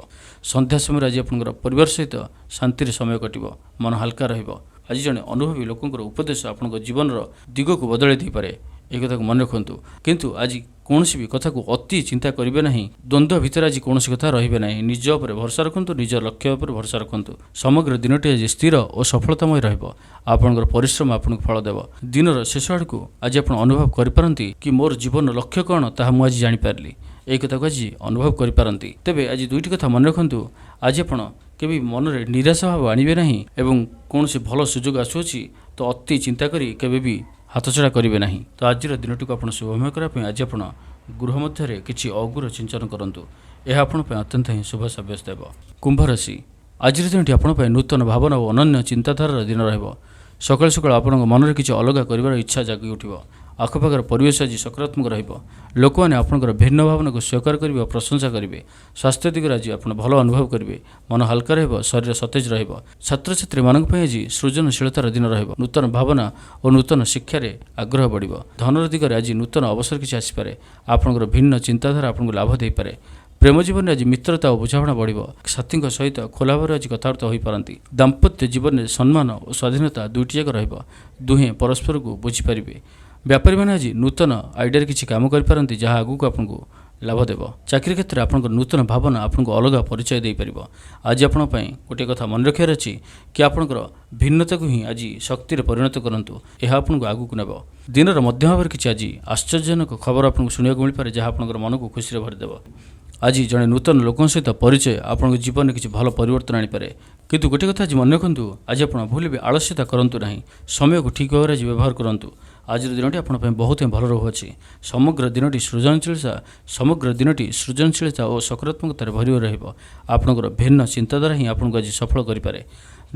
ସନ୍ଧ୍ୟା ସମୟରେ ଆଜି ଆପଣଙ୍କର ପରିବାର ସହିତ ଶାନ୍ତିରେ ସମୟ କଟିବ। ମନ ହାଲକା ରହିବ। ଆଜି ଜଣେ ଅନୁଭବୀ ଲୋକଙ୍କର ଉପଦେଶ ଆପଣଙ୍କ ଜୀବନର ଦିଗକୁ ବଦଳାଇ ଦେଇପାରେ, ଏହି କଥାକୁ ମନେ ରଖନ୍ତୁ। କିନ୍ତୁ ଆଜି କୌଣସି ବି କଥାକୁ ଅତି ଚିନ୍ତା କରିବେ ନାହିଁ। ଦ୍ୱନ୍ଦ୍ୱ ଭିତରେ ଆଜି କୌଣସି କଥା ରହିବେ ନାହିଁ। ନିଜ ଉପରେ ଭରସା ରଖନ୍ତୁ, ନିଜ ଲକ୍ଷ୍ୟ ଉପରେ ଭରସା ରଖନ୍ତୁ। ସମଗ୍ର ଦିନଟି ଆଜି ସ୍ଥିର ଓ ସଫଳତାମୟ ରହିବ। ଆପଣଙ୍କର ପରିଶ୍ରମ ଆପଣଙ୍କୁ ଫଳ ଦେବ। ଦିନର ଶେଷ ଆଡ଼କୁ ଆଜି ଆପଣ ଅନୁଭବ କରିପାରନ୍ତି କି ମୋର ଜୀବନର ଲକ୍ଷ୍ୟ କ'ଣ, ତାହା ମୁଁ ଆଜି ଜାଣିପାରିଲି। ଏହି କଥାକୁ ଆଜି ଅନୁଭବ କରିପାରନ୍ତି। ତେବେ ଆଜି ଦୁଇଟି କଥା ମନେ ରଖନ୍ତୁ। ଆଜି ଆପଣ କେବେ ମନରେ ନିରାଶା ଭାବ ଆଣିବେ ନାହିଁ ଏବଂ କୌଣସି ଭଲ ସୁଯୋଗ ଆସୁଅଛି ତ ଅତି ଚିନ୍ତା କରି କେବେ ବି ହାତଛଡ଼ା କରିବେ ନାହିଁ। ତ ଆଜିର ଦିନଟିକୁ ଆପଣ ଶୁଭମୟ କରିବା ପାଇଁ ଆଜି ଆପଣ ଗୃହ ମଧ୍ୟରେ କିଛି ଅଗୁର ସିଞ୍ଚନ କରନ୍ତୁ। ଏହା ଆପଣଙ୍କ ପାଇଁ ଅତ୍ୟନ୍ତ ହିଁ ଶୁଭ ସାବ୍ୟସ୍ତ ହେବ। କୁମ୍ଭ ରାଶି, ଆଜିର ଦିନଟି ଆପଣଙ୍କ ପାଇଁ ନୂତନ ଭାବନା ଓ ଅନନ୍ୟ ଚିନ୍ତାଧାରାର ଦିନ ରହିବ। ସକାଳୁ ସକାଳୁ ଆପଣଙ୍କ ମନରେ କିଛି ଅଲଗା କରିବାର ଇଚ୍ଛା ଜାଗି ଉଠିବ। ଆଖପାଖର ପରିବେଶ ଆଜି ସକାରାତ୍ମକ ରହିବ। ଲୋକମାନେ ଆପଣଙ୍କର ଭିନ୍ନ ଭାବନାକୁ ସ୍ୱୀକାର କରିବେ ଓ ପ୍ରଶଂସା କରିବେ। ସ୍ୱାସ୍ଥ୍ୟ ଦିଗରେ ଆଜି ଆପଣ ଭଲ ଅନୁଭବ କରିବେ। ମନ ହାଲକା ରହିବ, ଶରୀର ସତେଜ ରହିବ। ଛାତ୍ରଛାତ୍ରୀମାନଙ୍କ ପାଇଁ ଆଜି ସୃଜନଶୀଳତାର ଦିନ ରହିବ। ନୂତନ ଭାବନା ଓ ନୂତନ ଶିକ୍ଷାରେ ଆଗ୍ରହ ବଢ଼ିବ। ଧନର ଦିଗରେ ଆଜି ନୂତନ ଅବସର କିଛି ଆସିପାରେ। ଆପଣଙ୍କର ଭିନ୍ନ ଚିନ୍ତାଧାରା ଆପଣଙ୍କୁ ଲାଭ ଦେଇପାରେ। ପ୍ରେମ ଜୀବନରେ ଆଜି ମିତ୍ରତା ଓ ବୁଝାମଣା ବଢ଼ିବ। ସାଥୀଙ୍କ ସହିତ ଖୋଲା ଭାବରେ ଆଜି କଥାବାର୍ତ୍ତା ହୋଇପାରନ୍ତି। ଦାମ୍ପତ୍ୟ ଜୀବନରେ ସମ୍ମାନ ଓ ସ୍ୱାଧୀନତା ଦୁଇଟି ଯାକ ରହିବ। ଦୁହେଁ ପରସ୍ପରକୁ ବୁଝିପାରିବେ। ବ୍ୟାପାରୀମାନେ ଆଜି ନୂତନ ଆଇଡ଼ିଆରେ କିଛି କାମ କରିପାରନ୍ତି, ଯାହା ଆଗକୁ ଆପଣଙ୍କୁ ଲାଭ ଦେବ। ଚାକିରି କ୍ଷେତ୍ରରେ ଆପଣଙ୍କ ନୂତନ ଭାବନା ଆପଣଙ୍କୁ ଅଲଗା ପରିଚୟ ଦେଇପାରିବ। ଆଜି ଆପଣଙ୍କ ପାଇଁ ଗୋଟିଏ କଥା ମନେ ରଖିବାର ଅଛି କି ଆପଣଙ୍କର ଭିନ୍ନତାକୁ ହିଁ ଆଜି ଶକ୍ତିରେ ପରିଣତ କରନ୍ତୁ। ଏହା ଆପଣଙ୍କୁ ଆଗକୁ ନେବ। ଦିନର ମଧ୍ୟ ଭାବରେ କିଛି ଆଜି ଆଶ୍ଚର୍ଯ୍ୟଜନକ ଖବର ଆପଣଙ୍କୁ ଶୁଣିବାକୁ ମିଳିପାରେ, ଯାହା ଆପଣଙ୍କର ମନକୁ ଖୁସିରେ ଭରିଦେବ। ଆଜି ଜଣେ ନୂତନ ଲୋକଙ୍କ ସହିତ ପରିଚୟ ଆପଣଙ୍କ ଜୀବନରେ କିଛି ଭଲ ପରିବର୍ତ୍ତନ ଆଣିପାରେ। କିନ୍ତୁ ଗୋଟିଏ କଥା ଆଜି ମନେ ରଖନ୍ତୁ, ଆଜି ଆପଣ ଭୁଲ ବି ଆଳସ୍ୟତା କରନ୍ତୁ ନାହିଁ। ସମୟକୁ ଠିକ୍ ଭାବରେ ଆଜି ବ୍ୟବହାର କରନ୍ତୁ। ଆଜିର ଦିନଟି ଆପଣଙ୍କ ପାଇଁ ବହୁତ ହିଁ ଭଲ ରହୁଅଛି। ସମଗ୍ର ଦିନଟି ସୃଜନଶୀଳତା ଓ ସକାରାତ୍ମକତାରେ ଭରି ହୋଇ ରହିବ। ଆପଣଙ୍କର ଭିନ୍ନ ଚିନ୍ତାଧାରା ହିଁ ଆପଣଙ୍କୁ ଆଜି ସଫଳ କରିପାରେ।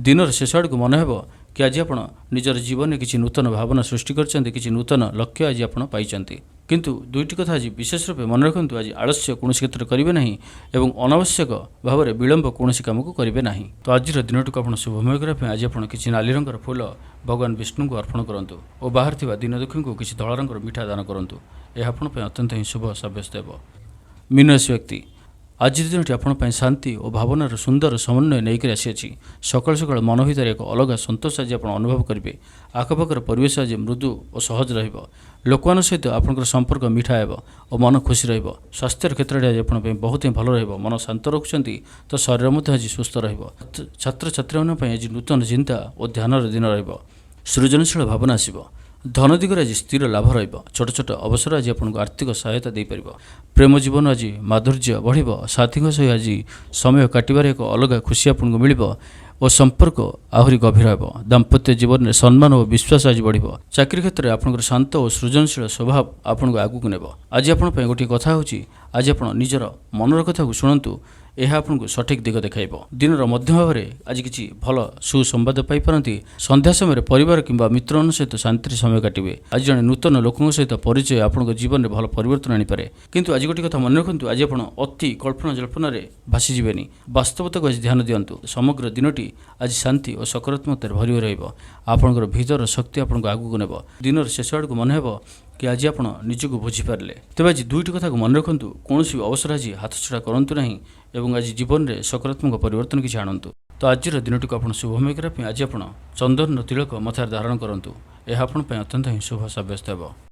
ଦିନର ଶେଷ ଆଡ଼କୁ ମନେ ହେବ କି ଆଜି ଆପଣ ନିଜର ଜୀବନରେ କିଛି ନୂତନ ଭାବନା ସୃଷ୍ଟି କରିଛନ୍ତି, କିଛି ନୂତନ ଲକ୍ଷ୍ୟ ଆଜି ଆପଣ ପାଇଛନ୍ତି। କିନ୍ତୁ ଦୁଇଟି କଥା ଆଜି ବିଶେଷ ରୂପେ ମନେ ରଖନ୍ତୁ। ଆଜି ଆଳସ୍ୟ କୌଣସି କ୍ଷେତ୍ରରେ କରିବେ ନାହିଁ ଏବଂ ଅନାବଶ୍ୟକ ଭାବରେ ବିଳମ୍ବ କୌଣସି କାମକୁ କରିବେ ନାହିଁ। ତ ଆଜିର ଦିନଟିକୁ ଆପଣ ଶୁଭମୟ କରିବା ପାଇଁ ଆଜି ଆପଣ କିଛି ନାଲି ରଙ୍ଗର ଫୁଲ ଭଗବାନ ବିଷ୍ଣୁଙ୍କୁ ଅର୍ପଣ କରନ୍ତୁ ଓ ବାହାରେ ଥିବା ଦୀନଦୁଃଖୀଙ୍କୁ କିଛି ଧଳା ରଙ୍ଗର ମିଠା ଦାନ କରନ୍ତୁ। ଏହା ଆପଣଙ୍କ ପାଇଁ ଅତ୍ୟନ୍ତ ହିଁ ଶୁଭ ସାବ୍ୟସ୍ତ ହେବ। ମୀନରାଶି ବ୍ୟକ୍ତି, ଆଜିର ଦିନଟି ଆପଣଙ୍କ ପାଇଁ ଶାନ୍ତି ଓ ଭାବନାର ସୁନ୍ଦର ସମନ୍ୱୟ ନେଇକରି ଆସିଅଛି। ସକାଳୁ ସକାଳୁ ମନ ଭିତରେ ଏକ ଅଲଗା ସନ୍ତୋଷ ଆଜି ଆପଣ ଅନୁଭବ କରିବେ। ଆଖପାଖର ପରିବେଶ ଆଜି ମୃଦୁ ଓ ସହଜ ରହିବ। ଲୋକମାନଙ୍କ ସହିତ ଆପଣଙ୍କର ସମ୍ପର୍କ ମିଠା ହେବ ଓ ମନ ଖୁସି ରହିବ। ସ୍ୱାସ୍ଥ୍ୟର କ୍ଷେତ୍ରରେ ଆଜି ଆପଣଙ୍କ ପାଇଁ ବହୁତ ହିଁ ଭଲ ରହିବ। ମନ ଶାନ୍ତ ରଖୁଛନ୍ତି ତ ଶରୀର ମଧ୍ୟ ଆଜି ସୁସ୍ଥ ରହିବ। ଛାତ୍ରଛାତ୍ରୀମାନଙ୍କ ପାଇଁ ଆଜି ନୂତନ ଚିନ୍ତା ଓ ଧ୍ୟାନର ଦିନ ରହିବ। ସୃଜନଶୀଳ ଭାବନା ଆସିବ। ଧନ ଦିଗରେ ଆଜି ସ୍ଥିର ଲାଭ ରହିବ। ଛୋଟ ଛୋଟ ଅବସର ଆଜି ଆପଣଙ୍କୁ ଆର୍ଥିକ ସହାୟତା ଦେଇପାରିବ। ପ୍ରେମ ଜୀବନ ଆଜି ମାଧୁର୍ଯ୍ୟ ବଢ଼ିବ। ସାଥୀଙ୍କ ସହ ଆଜି ସମୟ କାଟିବାରେ ଏକ ଅଲଗା ଖୁସି ଆପଣଙ୍କୁ ମିଳିବ ଓ ସମ୍ପର୍କ ଆହୁରି ଗଭୀର ହେବ। ଦାମ୍ପତ୍ୟ ଜୀବନରେ ସମ୍ମାନ ଓ ବିଶ୍ୱାସ ଆଜି ବଢ଼ିବ। ଚାକିରି କ୍ଷେତ୍ରରେ ଆପଣଙ୍କର ଶାନ୍ତ ଓ ସୃଜନଶୀଳ ସ୍ୱଭାବ ଆପଣଙ୍କୁ ଆଗକୁ ନେବ। ଆଜି ଆପଣଙ୍କ ପାଇଁ ଗୋଟିଏ କଥା ହେଉଛି, ଆଜି ଆପଣ ନିଜର ମନର କଥାକୁ ଶୁଣନ୍ତୁ। ଏହା ଆପଣଙ୍କୁ ସଠିକ୍ ଦିଗ ଦେଖାଇବ। ଦିନର ମଧ୍ୟ ଭାବରେ ଆଜି କିଛି ଭଲ ସୁସମ୍ବାଦ ପାଇପାରନ୍ତି। ସନ୍ଧ୍ୟା ସମୟରେ ପରିବାର କିମ୍ବା ମିତ୍ରମାନଙ୍କ ସହିତ ଶାନ୍ତିରେ ସମୟ କାଟିବେ। ଆଜି ଜଣେ ନୂତନ ଲୋକଙ୍କ ସହିତ ପରିଚୟ ଆପଣଙ୍କ ଜୀବନରେ ଭଲ ପରିବର୍ତ୍ତନ ଆଣିପାରେ। କିନ୍ତୁ ଆଜି ଗୋଟିଏ କଥା ମନେ ରଖନ୍ତୁ, ଆଜି ଆପଣ ଅତି କଳ୍ପନା ଜଳ୍ପନାରେ ଭାସିଯିବେନି। ବାସ୍ତବତାକୁ ଆଜି ଧ୍ୟାନ ଦିଅନ୍ତୁ। ସମଗ୍ର ଦିନଟି ଆଜି ଶାନ୍ତି ଓ ସକାରାତ୍ମକତାରେ ଭରି ହୋଇ ରହିବ। ଆପଣଙ୍କର ଭିତର ଶକ୍ତି ଆପଣଙ୍କୁ ଆଗକୁ ନେବ। ଦିନର ଶେଷ ଆଡ଼କୁ ମନେ ହେବ କି ଆଜି ଆପଣ ନିଜକୁ ବୁଝିପାରିଲେ। ତେବେ ଆଜି ଦୁଇଟି କଥାକୁ ମନେ ରଖନ୍ତୁ। କୌଣସି ବି ଅବସର ଆଜି ହାତଛଡ଼ା କରନ୍ତୁ ନାହିଁ ଏବଂ ଆଜି ଜୀବନରେ ସକାରାତ୍ମକ ପରିବର୍ତ୍ତନ କିଛି ଆଣନ୍ତୁ। ତ ଆଜିର ଦିନଟିକୁ ଆପଣ ଶୁଭମୟ କରିବା ପାଇଁ ଆଜି ଆପଣ ଚନ୍ଦନର ତିଳକ ମଥାରେ ଧାରଣ କରନ୍ତୁ। ଏହା ଆପଣଙ୍କ ପାଇଁ ଅତ୍ୟନ୍ତ ହିଁ ଶୁଭ ସାବ୍ୟସ୍ତ ହେବ।